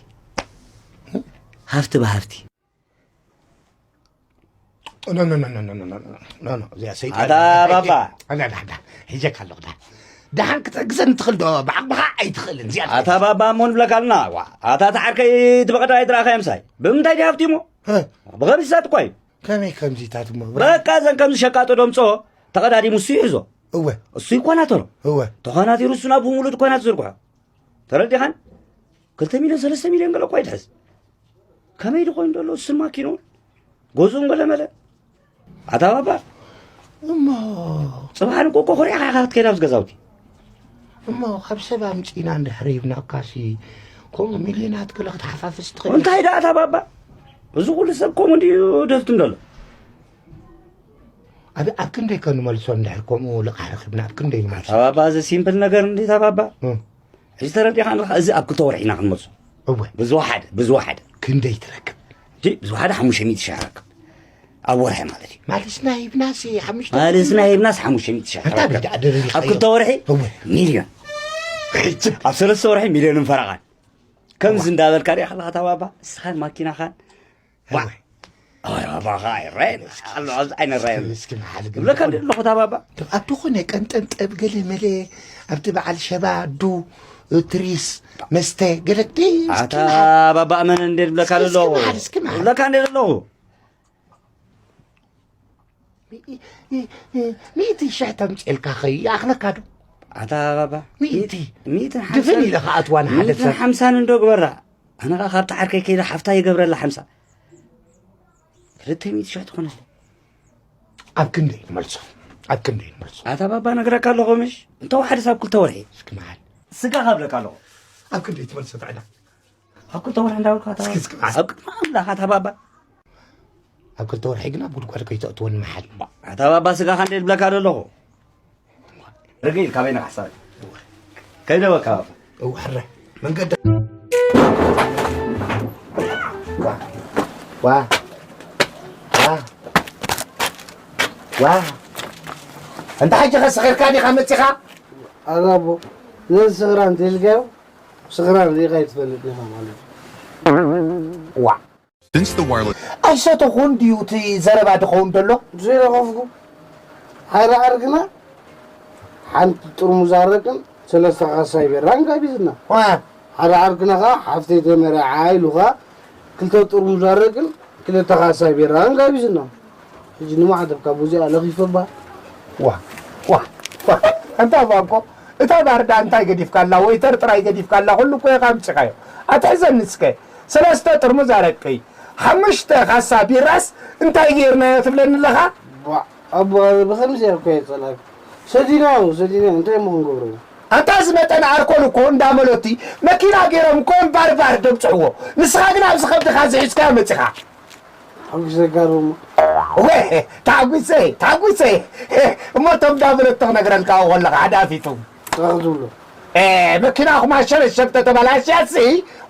ሃፍቲ ብሃፍቲ። ኖ፣ ኖ፣ ኖ፣ ኖ፣ ኖ፣ ኖ፣ ኖ፣ ኖ፣ እዚኣ ሰይጣን። ኣታ ባባ። ኣላ፣ ዳ፣ ዳ፣ ሒጀካ ኣለኹ፣ ዳ። ደሓን ክትሕግዘኒ ትኽእል ዶ? ብዓቕምኻ ኣይትኽእልን፣ እዚኣ ኣታ ባባ፣ እሞ ንብለካ ኣለና። ዋ፣ ኣታ፣ ኣታ ዓርከይ፣ እቲ በቐዳይ ድረኣኻዮ ምሳይ። ብምንታይ ድዩ ሃፍቲሞ? እ። ብኸምዚታት እኳ እዩ። ከመይ ከምዚታት እሞ? በቃ፣ እዘን ከምዚ ሸቃጦ ደምጾ ተቐዳዲሙ እሱ ይሕዞ። እወ። እሱ ይኮናተሮ። እወ። ተኾናቲሩ እሱ ናብ ብምሉእ ድኳናት ዝርግሖ። ተረዲኻን? ክልተ ሚልዮን፣ ሰለስተ ሚልዮን ገለ እኳ ይትሕዝ። ከመይ ድኾይኑ ደሎ እሱን ማኪንኡን? ገዝኡን ገለ መለ። ኣታ ባባ። እሞ ጽባሕ ንቆቆ ኮሪዕኻ ኢኻ ክትከይድ ኣብዚ ገዛውቲ። እሞ ካብ ሰብ ኣምጺእና እንድሕር ሂብናካሲ፣ ከምኡ ሚልዮናት ገለ ክትሓፋፍስ ትኽእል። እንታይ ደኣ ኣታ ባባ? እዚ ኩሉ ሰብ ከምኡ እንድዩ ደፍትን ደሎ። ኣብ፣ ኣብ ክንደይ ከ ንመልሶ እንድሕር ከምኡ ልቓሕ ረኺብና፣ ኣብ ክንደይ ንመልሶ? ኣታ ባባ፣ እዚ ሲምፕል ነገር እንድዩ ኣታ ባባ። እም። ሕጂ ተረዲኻ ኣለኻ፣ እዚ ኣብ ክልተ ወርሒ ኢና ክንመልሶ። እወ። ብዝወሓደ፣ ብዝወሓደ። ክንደይ ትረክብ? ሕጂ ብዝወሓደ ሓሙሽተ ሚእቲ ሽሕ ረክብ። ኣብ ወርሒ ማለት እዩ። ማለስና ሂብናሲ ሓሙሽተ ማለስና ሂብናስ ሓሙሽተ ሚእቲ ሽሕ ኣንታ ረክብ። ቤት ኣደረግኻዮ። ኣብ ክልተ ወርሒ እወ። ሚልዮን። ሕጂ ኣብ ሰለስተ ወርሒ ሚልዮንን ፈረቓን። ከምዚ እዋ። እንዳበልካ ዲኻ ኣለኻ ኣታ ባባ? ንስኻን ማኪናኻን። ዋ። እወ። ኣይ፣ ኣባኻ ኣይረኣየን። ኣሎ፣ ኣብዚ ኣይንረኣየን። እስኪ መሓል ግን እብለካ እንዲ ኣለኹ ኣታ ባባ። ኣብ ዝኾነ ቀንጠንጠብ ገለ መለ ኣብቲ በዓል ሸባ ዱ ትሪስ መስተ ገለ ዲ እስኪ ኣታ መሓል። ባባ ኣመነ እንዴ እብለካ እስኪ ኣለኹ። መሓል፣ እስኪ መሓል። እብለካ እንዴ ኣለኹ። ሚእቲ ሽሕ ተምፅኤልካ ኸይ ይኣኽለካ ዶ? ኣታ ባባ፣ ሚእቲ። ሚእትን ድፍን ሓምሳን፣ ኢለ ኸኣትዋ ንሓደ ሚእትን ሰብ። ሓምሳን እንዶ ግበራ። ኣነ ኸዓ ካብቲ ዓርከይ ከይደ ሓፍታ ይገብረላ ሓምሳ። ክልተ ሚእቲ ሽሕ ትኾነለይ። ኣብ ክንደይ ንመልሶ? ኣብ ክንደይ ንመልሶ? ኣታ ባባ ነግረካ ኣለኹ ምሽ? እንተ ወሓደስ ኣብ ክልተ ወርሒ። እስኪ መሓል። ስጋ ካብለካ ኣለኹ። ኣብ ክንደይ ትመልሶ ትዕዳ? ኣብ ክልተ ወርሒ እንዳበልኩ ኣታ እስኪ፣ እስኪ፣ ኣብ ቅድሚ ኣምላኽ ኣታ ባባ። ኣብ ክልተ ወርሒ ግን ኣብ ጉድጓድ ከይተእትወኒ መሓል። ኣታ ባባ ስጋኻ እንደ ዝብለካ ዘለኹ። ርግእ ኢልካ በይንኻ ሓሳብ። ከይደ በቃ ባባ። እው፣ ሕረ። መንገዲ። ዋ። ዋ። ዋ። ዋ። እንተ ሕጂ ኸ ሰኺርካ ዲኻ መጺኻ? ኣዛቦ፣ ነዚ ስኽራን ተልካዮ? ስኽራን ሪኢኻ ኣይትፈልጥን ኢኻ ማለት እዩ። ዋ። Since the wireless ኣይሰተኹን ድዩ እቲ ዘረባ ድኸውን ደሎ? ዘይረኸፍኩ። ሓደ ዓርክና ሓንቲ ጥርሙዝ ኣረቅን ሰለስተ ካሳይ ቢራን ጋቢዝና። ዋ። ሓደ ዓርክና ኸዓ ሓፍተይ ተመርዓ ኢሉ ኸዓ ክልተ ጥርሙዝ ኣረቅን ክልተ ካሳይ ቢራን ጋቢዝና። ሕጂ ንማዕተብ ካብ እዚኣ ለኺፈ እባ። ዋ፣ ዋ፣ ዋ። ኣንታ እባ እኮ፣ እታ ባር ደኣ እንታይ ገዲፍካላ? ወይተር ጥራይ ገዲፍካላ፣ ኩሉ እኮ ኢኻ ኣምጺኻዮ። ኣትሕዘኒ እስከ። ሰለስተ ጥርሙዝ ኣረቂ፣ ሓሙሽተ ካሳ ቢራስ እንታይ ገይርናዮ ትብለኒ ኣለኻ? ዋ፣ ኣቦ፣ ኣነ ብኸምዚ እኮ እየ ጸላእካ። ሰዲናዮ፣ ሰዲናዮ፣ እንታይ እሞ ክንገብሮ ኢና? ኣንታ እዚ መጠን ኣልኮል እኮ እንዳ መሎቲ መኪና ገይሮም እኮ እዮም ባር ባር ደብጽሕዎ። ንስኻ ግን ኣብዚ ከብድኻ ዝሒዝካዮ መጺኻ። ሓጒሰካ ዶ እሞ? ወ-፣ ታጒሰ፣ ታጒሰ። እሞ እቶም ዳበለቶ ክነግረልካ ከለኻ ሓዳፊቱ። ጥራሕ ትብሎ። እ፣ መኪናኹም ኣሸበሸብ ተተበላሽያሲ፣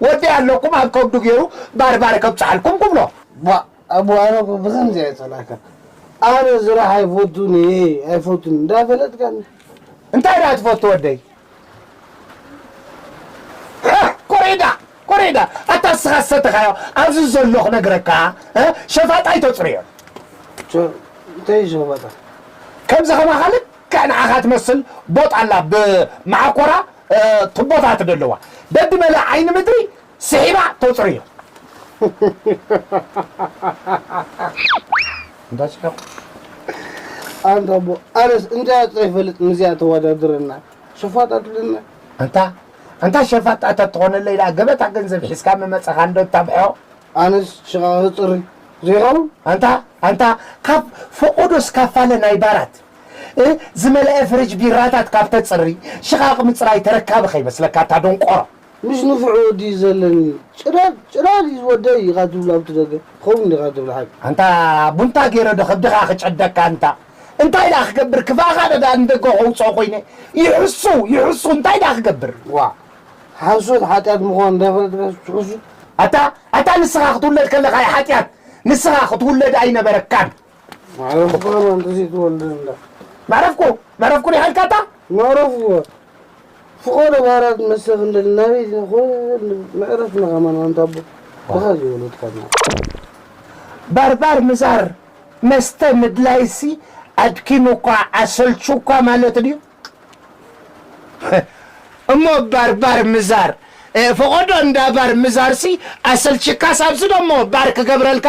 ወዲ ኣለኩም ኣብ ከብዱ ገይሩ ባርባር ከብጽሓልኩም ክብሎ። ቧ፣ ኣቦ፣ ኣነ እኮ ብኸምዚ እየ ጸላእካ። ኣነ ዝራሕ ኣይፈቱን እየ ኣይፈቱን እንዳፈለጥካኒ እንታይ ደኣ ትፈቱ ወደይ? ኮሪዳ ኮሪዳ ኣታ ስኻ ዝሰተኻዮ ኣብዚ ዘሎ ክነግረካ ሸፋጣይ ተፅርዮ። እንታይ ሸፋጣ? ከምዚ ከማኻ ልክዕ ንዓኻ ትመስል ቦጥ ኣላ ብመዓኮራ ቱቦታት ደለዋ ደድመለ ዓይኒ ምድሪ ስሒባ ተውፅርዮ። እንዳስሕቕ ኣንታ ኣቦ ኣነስ እንታይ ኣጥረ ይፈልጥ ምስያ ተወዳድረና ሸፋጣ ትብለና። ኣንታ ኣንታ ሸፋጣ ተትኾነለይ ደኣ ገበታ ገንዘብ ሒዝካ ምመፀኻ እንዶ እታብሖ። ኣነስ ሽቓ ክፅሪ ዘይኸውን ኣንታ ኣንታ ካብ ፈቆዶ እስካፋለ ናይ ባራት እ ዝመልአ ፍርጅ ቢራታት ካብ ተፅሪ ሽቓቕ ምፅራይ ተረካቢ ከይመስለካ እታ ደንቆሮ። ምስ ንፉዕ ወዲ እዩ ዘለኒ። ጭዳድ ጭዳድ እዩ ዝወደይ ኢኻ ትብሎ ኣብቲ ደገ። ከምኡ እንዲኻ ትብል ሓቂ። ኣንታ ቡንታ ገይረ ዶ ከብድኻ ክጨደካ ኣንታ? እንታይ ደኣ ክገብር ክፋእኻ ዶ ደኣ ንደገ ከውፅኦ ኮይነ? ይሕሱ ይሕሱ እንታይ ደኣ ክገብር? ዋ ሓሶት ሓጢኣት ምዃኑ እንዳፈለጥካ ትሕሱ? ኣታ ኣታ ንስኻ ክትውለድ ከለኻ እዩ ሓጢኣት። ንስኻ ክትውለድ ኣይነበረካን። መዕረፍኩ ከማን ተዘይትወልድ እንዳ መዕረፍኩ መዕረፍኩ ዲኻ ኢልካታ? መዕረፍኩ ፍቆዶ ባራት መስተ ክንደሊ ናበይ ዲና ኮ መዕረፍና ከማን ኣንታ ኣቦ ብኻ ዘይወለድካና። ባርባር ምዛር መስተ ምድላይሲ ኣድኪሙኳ ኣሰልቹኳ ማለት ድዩ? እሞ ባርባር ምዛር እ፣ ፈቆዶ እንዳ ባር ምዛርሲ ኣሰልችካስ ኣብዚ ደሞ ባር ክገብረልካ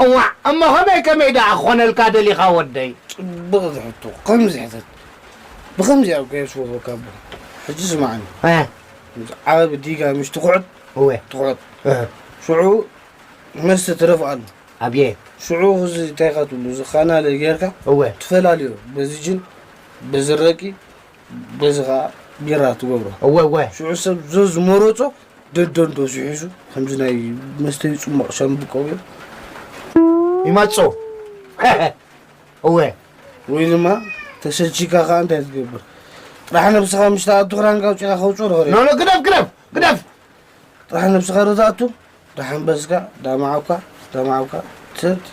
እዋ እሞ ከመይ ከመይ ደኣ ክኾነልካ ደሊኻ ወደይ? ጽቡቕ ዝሕቶ ከምዚ ሕተት ብኸምዚ ኣብ ከየስወፈካ ኣቦ ሕጂ ስማዕኒ እ፣ ምስ ዓቢ ዲጋ ምሽ ትኩዕት እወ ትኩዕት እ፣ ሽዑ መስተ ትረፍ ኣሎ ኣብየ ሽዑ እዚ እንታይ ኢኻ ትብሉ እዚ ካናለ ጌርካ እወ ትፈላልዮ በዚ ጅን በዚ ረቂ በዚ ኸዓ ቢራ ትገብሮ እወ እወ ሽዑ ሰብ ዘዝመረጾ ደደንዶ ዝሒዙ ከምዚ ናይ መስተይ ጽሙቕ ሻምብቆ ገይሩ ይመጹ እወ ወይ ድማ ተሰልቺካ ኸዓ እንታይ ትገብር ጥራሕ ነብስኻ ምስ ተኣቱ ክራንካ ኣውጺኻ ከውጽኦ ዶ ኖ ኖ ግደፍ ግደፍ ግደፍ ጥራሕ ነብስኻ ዶ ተኣቱ ደሓን በስካ ዳማዓብካ ዳማዓብካ ትሰቲ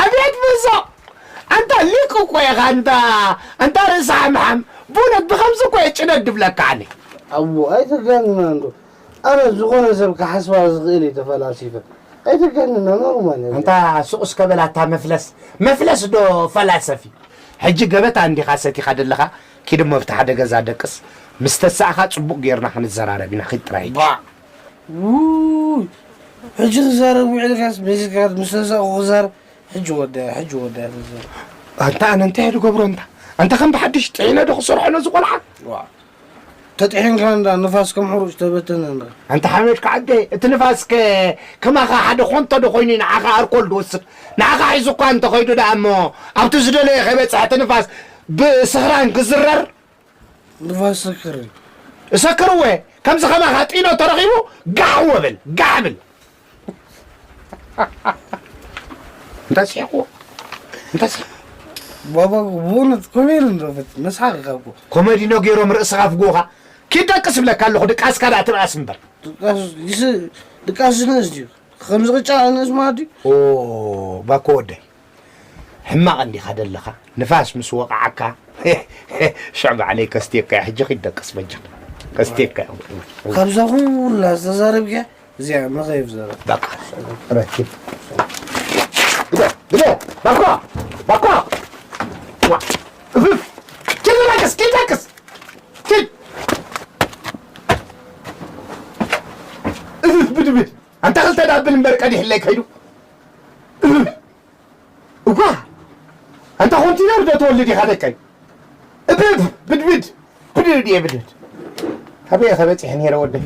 ኣቤት ብዞ ኣንታ ሊቅ እኮ ኢኻ ኣንታ ኣንታ ርእሲ ሓምሓም ብእውነት ብኸምዚ እኮ እየ ጭነድ ድብለካ ኣነ ኣቦ ኣይተጋንና እንዶ ኣነ ዝኾነ ሰብ ክሓስባ ዝኽእል እየ ተፈላሲፈ ኣይተጋንና ኖርማል እየ ኣንታ ሱቕ እስከ በላታ መፍለስ መፍለስ ዶ ፈላሰፊ ሕጂ ገበታ እንዲኻ ሰቲኻ ደለኻ ኪድ እሞ ኣብቲ ሓደ ገዛ ደቅስ ምስ ተሳእኻ ጽቡቕ ጌርና ክንዘራረብ ኢና ኺድ ጥራይ ባ ውይ ሕጂ ክዛረብ ውዒልካስ መዚካት ምስ ተሳእኹ ክዛረብ ሕጂ ወዳያ ሕጂ ወዳያ ተዛረብ ኣንታ ኣነ እንታይ እየ ዝገብሮ እንታ ኣንታ ከም ብሓድሽ ጥዒነ ዶ ክሰርሖ ነዚ ቆልዓ ዋ ተጥሒንካ እንዳ ንፋስ ከም ሕሩጭ ተበተነ እንዳ ኣንታ ሓመድካ ዓደ እቲ ንፋስ ከ ከማኻ ሓደ ኮንቶ ዶ ኮይኑ ንዓኻ ኣርኮል ዝወስድ ንዓኻ ሒዙ እኳ እንተኸይዱ ደኣ እሞ ኣብቲ ዝደለየ ከይበጽሕ እቲ ንፋስ ብስኽራን ክዝረር ንፋስ ሰክር እዩ። እሰክርዎ እየ። ከምዚ ከማኻ ጢኖ ተረኺቡ ጋዕ ወብል ጋዕ ብል። እንታይ ስሒቕዎ? እንታይ ስሒቕ? ባባ ብእውነት ኮሜዲ ንረፈት መስሓቕ ኢኻ እኮ። ኮሜዲ ዶ ገይሮም ርእስኻ ፍግውኻ? ኪድ ደቅስ እብለካ ኣለኹ ድቃስካ ደኣ ትብኣስ እምበር። ድቃስ ይስ ድቃስ ዝነእስ ድዩ? ከምዚ ቅጫ ኣነስ ማዲ ኦ ባኮ ወደይ ሕማቕ እንዲኻ ደለኻ ንፋስ ምስ ወቕዓካ ሽዕ ባዕለይ ከስትየካ እየ ሕጂ ኺድ ደቅስ በጃ ከስትየካ እየ ካብዛ ኩላ ዝተዛረብክያ እዚኣ መኸይፍ ዘረብ በቃ ረኪብ ግደ ግደ ባኮ ባኮ ዋ እፍፍ ኪድ ደቅስ ኪድ ደቅስ ኪድ እፍፍ ብድብድ ኣንታ ክልተ ዳብል እምበር ቀዲሕለይ ከይዱ እዋ ኣንታ ኮንቲነር ዶ ትወልድ ኢኻ ደቀይ እብብ ብድብድ ብድብድ እየ ብድብድ ኣበይ ኢኸ በፂሐ ነይረ ወደይ